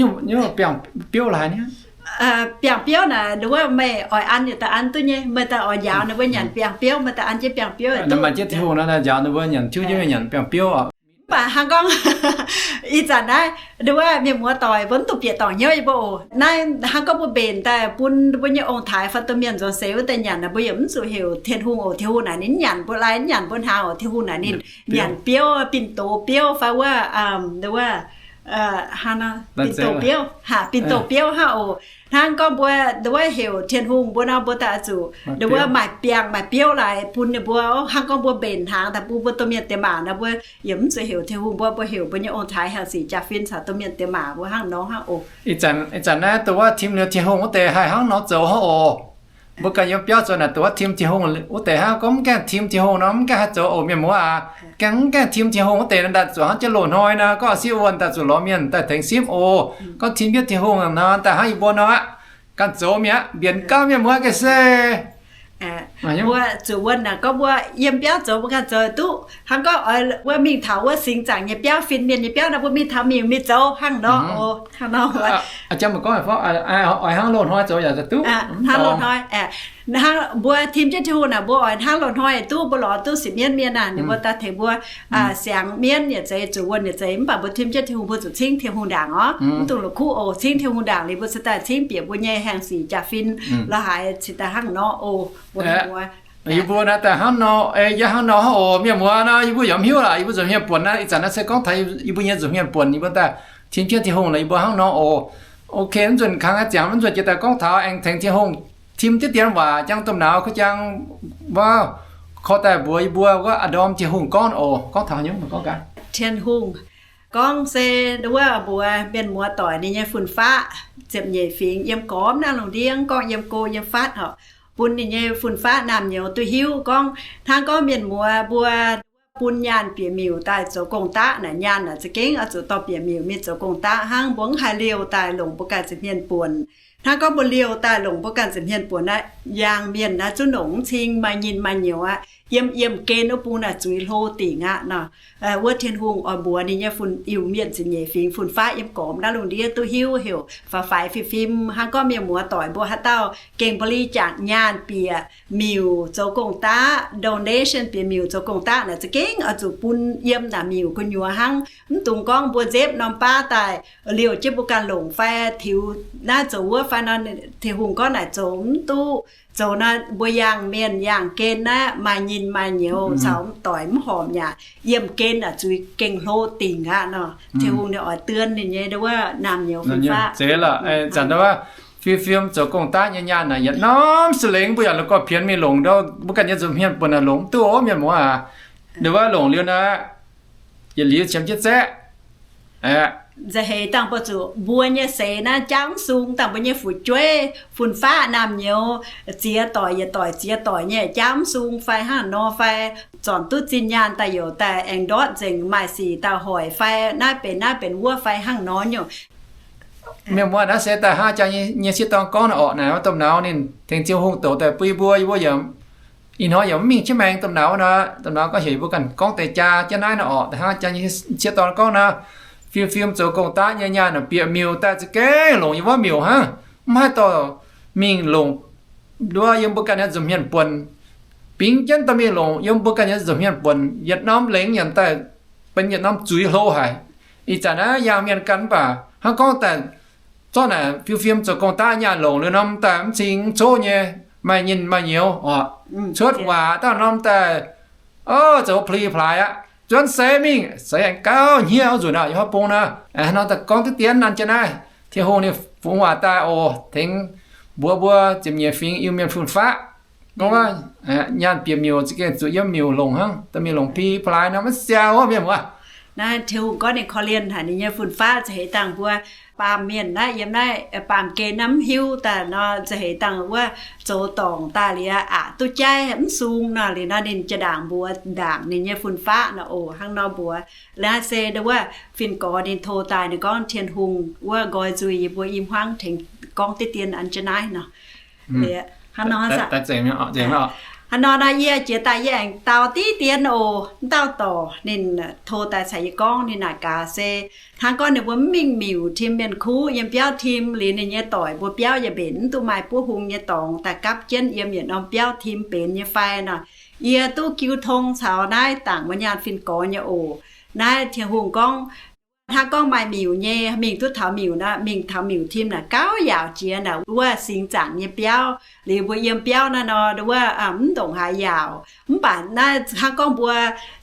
Biangh biouv naaic, nduov meih oix an yietc daaih an duqv nyei. Meih daaih oix njaaux ninh mbuo nyanc biangh biouv, meih daaih an jienv biangh biouv. Njaaux ninh mbuo nyanc tiuv jienv mingh nyanc biangh biouv oc. Mv baac hnangv gorngv ih zanc naaiv, nduov mienh muoz doic mbuo mv dungx bieqc dorngc hnyouv yie mbuo oc. Naaiv hnangv gorngv mbuo mbenc daaih bun mbuo nyei ong-taaix fai domh mienh nzuonx seix wuov deix nyanc naaic, mbuo yaac mv zuqc heuc Tin-Hungh oc, Tin-Hungh naaic ninh mv nyanc mbuo lai, mv nyanc mbuo hnaangx oc, Tin-Hungh naaic ninh nyanc biouv, bin doz biouv fai wuov, wuov, bin doz biouv, bin doz biouv hnangv oc. Hnangv gorngv mbuo nduov heuc Tin-Hungh mbuo nor, mbuo daaih zuqc nduov maaih biangh maaih biouv laaix bun ninh mbuo. Hnangv gorngv mbuo mbenc hnaangx daaih bun mbuo domh mienh diex maac nor, mbuo yaac mv zuqc heuc Tin-Hungh mbuo, mbuo heuc mbuo nyei ong-taaix haengh sic jaa-fin caux domh mienh diex maac mbuo hnangv nor hnangv oc. Ih zanc naaiv dongh wuov tim liuz Tin-Hungh wuov deix haih hnangv nor zoux hnangv oc. Mbuo ganh yiem biauv zoux naaic dongh wuov tim Tin-Hungh wuov deix hnangv. Gorngv mv gaengh tim Tin-Hungh nor, mv gaengh haih zoux oc mienh muoz aac. Gaengh mv gaengh tim Tin-Hungh wuov deix nor, daaih zuqc hnangv jienv loz-hnoi nor, gorngv sipv wuonh daaih zuqc lorz mienh daaih tengx sipv oc. Gorngv tim jienv Tin-Hungh nor, daaih hnangv yie mbuo nor aqv. Ganh zoux mi'aqv, mbienc gauh mienh muoz ga'sie. Mbuo zuqc wuonh naaic gorngv mbuo yiem biauv zoux mbuo ganh zoux duqv. Hnangv gorngv oix wuov mingh taux wuov singx zaangc nyei biauv, fin mienh nyei biauv naaic, mbuo mingh taux mingh mingh zoux hnangv nor oc. Hnangv nor, oix hnangv loz-hnoi zoux yaac duqv. Hnangv loz-hnoi, hnangv mbuo tim jienv Tin-Hungh naaic, mbuo oix hnangv loz-hnoi duqv, mbuo lorz duqv sic mienv mienh naaic, ninh mbuo daaih tengx mbuo siangx mienv yietc zeiz, zuqc wuonh yietc zeiz, mv baac mbuo tim jienv Tin-Hungh mbuo zuqc cingv Tin-Hungh ndaangc orv. Mv dungx la'kuqv oc. Cingv Tin-Hungh ndaangc liuz mbuo cingx daaih cingv bieqc mbuo nyei haengh sic jaa-fin la'haaix cingx daaih hnangv nor oc. Yie mbuo naaiv daaih hnangv nor, yie hnangv nor hnangv oc. Mienh muoz nor, yie mbuo yaac mv hiuv laaix, yie mbuo nzunc hmien buonc naaiv, ih zanc naaiv se gorngv taux yie mbuo nyei nzunc hmien buonc, yie mbuo daaih tim jienv Tin-Hungh lorqc, yie mbuo hnangv nor oc. Ok, mv nzunc kangx ziangx, mv nzunc jiex daaih gorngv taux aengx tengx Tin-Hungh tim diqv dien waac, jangx domh nauz, kov jangx wuov, korv daaih mbuox yie mbuo wuov a'ndorm Tin-Hungh gorngv oc. Gorngv taux haaix nyungc, gorngv gaax. Tin-Hungh gorngv se wuov mbuox mienh muoz doic ninh nyei fun-faqv ziepc nyeic fingx yiem gormx naaiv lungh ndiev, gorngv yiem go yiem fatv oc, bun ninh nyei fun-faqv naamh nyouz duqv hiuv gorngv, hnangv gorngv mienh muoz mbuo bun nyaanh bieqc miuc daaih zoux gong-daqv naaic, nyaanh naaic za'gengh oix zuqc dorh bieqc miuc mingh zoux gong-daqv hnangv. Mbuo mv haih liouh daaih longc mbuo ganh nza'hmien buonc. Hnangv gorngv mbuo liouh daaih longc mbuo ganh nza'hmien buonc naaiv, yaangh mienh naaiv zunv longc mv cing, maaih nyinh maaih nyouz aqv. Yiem yiemh gen wuov bung naaic zuiz hlo dingc aqv nor. Wuov Tin-Hungh oix mbuox ninh nyei fun, Iu-Mienh ziepc nyeic fingx fun-faqv yiem gormx naaiv lungh ndiev duqv hiuv heuc faix-faix fim-fim. Hnangv gorngv mienh muoz doic mbuo haaix dauh gengh ba'li jangc nyaanh bieqc miuc zoux gong-daqv, donation bieqc miuc zoux gong-daqv naaic, za'gengh oix zuqc bun yiem naaic miuc gu'nyuoz hnangv. Mv dungx gorngv mbuo nzepv norm baav daaih liouh jienv mbuo ganh longc fai tiux naaiv zoux wuov fai nor, Tin-Hungh gorngv naaic zoux mv duqv. Zoux nor mbuo yaangh mienh yaangh gen naaiv maaih nyinh maaih nyouz caux doic mv horpc yaac yiemh gen naaic zuiz gengh hlo dingc aqv nor. Tin-Hungh ninh oix duon ninh nyei wuov naamh nyouz fun-faqv. Zeiz lorqc, zanc wuov fim-fim zoux gong-daqv nyei nyaanh naaic yietc norm silengx mbuo yaac la'guaih pienx mingh longc, mbuo ganh nyei nza'hmien buonc naaic longc mv duqv oc mienh muoz aac. Ninh wuov longc liuz naaic yietc liuz qiemx jienv zaeqv. Nza'heix dangh mbuo zuqc mbuo nyei seix naaiv jaauv mv sung, dangh mbuo nyei fu'jueiv fun-faqv naamh nyouz ziex doic yietc doic ziex doic nyei jaauv mv sung fai hnangv nor fai zornc duqv zinh nyaanh daaih youc daaih aengx ndortv nzengc maaih sic daaih hoic fai naaiv benx naaiv benx wuov fai hnangv nor nyungc. Mienh muoz, naaiv se daaih hnangv jang nyei sieqv dorn gorngv naaic orqc, naaic wuov domh nauz ninh tengx Tin-Hungh douc daaih bun yie mbuo, yie mbuo yaac ih hnoi yaac mv mingh jienv maengx domh nauz nor. Domh nauz gorngv heuc yie mbuo ganh gorngv deix jaa jienv naaiv nor orqc, daaih hnangv jang nyei sieqv dorn gorngv naaic, fim-fim zoux gong-daqv nyei nyaanh naaic bieqc miuc daaih za'gengh longc yiem wuov miuc hnangv, mv haih dorh mingh longc nduov yiem mbuo ganh nyei nza'hmien buonc. Bingx jienv dorh mingh longc yiem mbuo ganh nyei nza'hmien buonc yietc norm lengx nyanc daaih benx yietc norm zuiz hlo haic. Ih zanc naaiv yaangh mienh ganh mv baac hnangv gorngv daaih zorqv naaic fim-fim zoux gong-daqv nyaanh longc liuz norm daaih mv cing mv coqv nyei, maaih nyinh maaih nyouz orqc. Cuotv waac dauh norm daaih, o, zoux pli plaaix aqv. Zuonv seix mingh, seix aengx gauh hniev wuov nzunc aqv, yiem wuov bung nor. Hnangv nor daaih gorngv diqv dien an jienv naaiv, Tin-Hungh ninh fungx waac daaih oc, tengx mbuox mbuo ziepc nyeic fingx Iu-Mienh fun-faqv gorngv, nyaanh bieqc miuc za'gengh zuqc yiem miuc longc hnangv, dorh mingh longc pli plaaix nor maiv siou wuov mienh muoz. Naaiv Tin-Hungh gorngv ninh korv-lienh haic ninh nyei fun-faqv, za'heix dangh mbuo baamh mienh naaiv yiem naaiv baamh gen naaiv mv hiuv daaih nor, za'heix dangh wuov zoux dorngc daaih liuz aqc duqv jaiv mv sung nor, liuz nor ninh jaa-ndaangc mbuox ndaangc ninh nyei fun-faqv nor oc. Hnangv nor mbuox. Naaiv se wuov fin-gorx ninh tov daaih ninh gorngv Tin-Hungh wuov nqoi nzuih yie mbuo i hmuangv tengx gorngv diqv dien an jienv naaiv nor. Hnangv nor nor yie jiex daaih yie aengx dau diqv dien oc. Mv dauh dorc ninh tov daaih caux yie gorngv ninh naaic gaax se hnangv gorngv ninh mbuo mv mingh miuc tim mienh kuv yiem biauv tim liuz ninh nyei doic mbuo biauv yaac mbenc mv duqv maaih buov hung nyei dorngx daaih gapv jienv yiem yietc norm biauv tim benx nyei fai nor. Yie duqv jiu tong caux naaiv dangc wuov nyaanh fin-gorx nyei oc. Naaiv Tin-Hungh gorngv hnangv gorngv maaih miuc nyei mingh duqv taux miuc nor, mingh taux miuc tim naaic gauh yaauc jiex naaic wuov singx zaangc nyei biauv. Liuz mbuo yiem biauv naaiv nor wuov mv ndongc haaix yaauc. Mv baac naaiv hnangv gorngv mbuo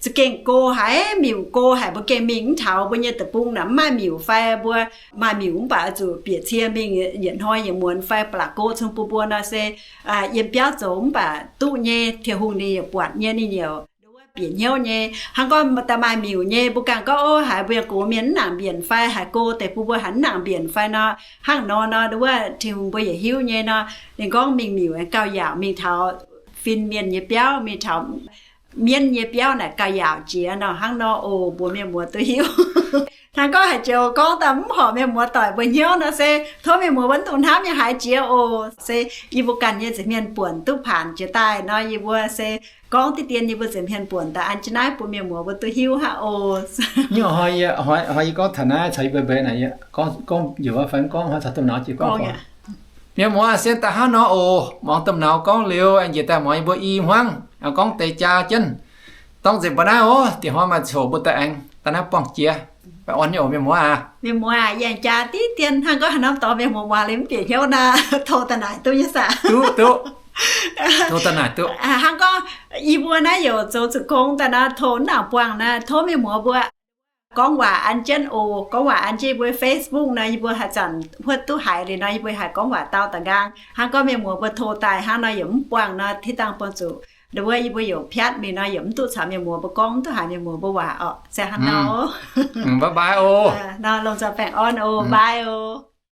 za'gengh go haic, miuc go haic, mbuo gengh mingh mv taux. Mbuo nyei deic-bung naaic mv maaih miuc fai mbuo maaih miuc mv baac oix zuqc bieqc cie mingh yietc hnoi yietc muonz fai ba'laqc go cong bun mbuo nor se yiem biauv zoux mv baac duqv nyei. Tin-Hungh ninh yaac buatc nyei, ninh yaac bieqc hnyouv nyei. Hnangv gorngv daaih maaih miuc nyei mbuo ganh gorngv, o, haiz mbuo nyei gox mienh mv nangc mbienc fai haiz go deix bun mbuo haiz mv nangc mbienc fai nor, hnangv nor nor wuov Tin-Hungh mbuo yaac hiuv nyei nor. Ninh gorngv mingh miuc aengx gauh yaauc, mingh taux fin mienh nyei biauv, mingh taux mienv nyei biauv naaic gauh yaauc jiex nor. Hnangv nor oc, mbuox mienh muoz duqv hiuv. Hnangv gorngv haaix joux gorngv daaih mv horpc mienh muoz doic mbuo hnyouv nor se tov mienh muoz wuov dongh hnamv nyei haiz jiex oc. Se yie mbuo ganh nyei nza'hmien buonc duqv paanc jiex daaih nor, yie mbuo se gorngv diqv dien yie mbuo nza'hmien buonc daaih an jienv naaiv bun mienh muoz mbuo duqv hiuv hnangv oc. Hnangv haaix yie gorngv taux naaiv caux yie mbuo mbeix naaic, gorngv, gorngv yaac fai gorngv hnangv caux domh nauz jiex gorngv. Mienh muoz, sienh daaih hnangv nor oc. Muangx domh nauz gorngv liuz, aengx njiec daaih muangx yie mbuo i hmuangv, gorngv deix jaa jienv. Dongh nzengc mbuo naaiv oc, diex hnoi maaih coc mbuo daaih aengx daaih naaiv buangh jiex. Baengh orn nyei oc mienh muoz aac. Mienh muoz aac, yie aengx jaa diqv dien hnangv gorngv haaix norm dorngx mienh muoz muangx liuz mv bieqc hnyouv nor, tov daaih naaic duqv nyei saah? Duqv, duqv. Tov daaih naaic duqv. Hnangv gorngv yie mbuo naaiv youc zoux zuqc gong daaih nor, tov naaic buangh nor, tov mienh muoz mbuo gorngv waac an jienv oc. Gorngv waac an jienv yie mbuo Facebook nor, yie mbuo haaix zanc huotv duqv haiz liuz nor, yie mbuo haih gorngv waac dau da'nqaang. Hnangv gorngv mienh muoz mbuo tov daaih hnangv nor, yaac mv buangh nor, tiv dangh buangh zuqc ndau wuov yie mbuo youc piatv mingh nor, yaac mv duqv caux mienh muoz mbuo gorngv, mv duqv haiz mienh muoz mbuo waac orqc. Se hnangv nor. Bye bye oc. Nor lomh nzoih baengh orn oc. Bye oc.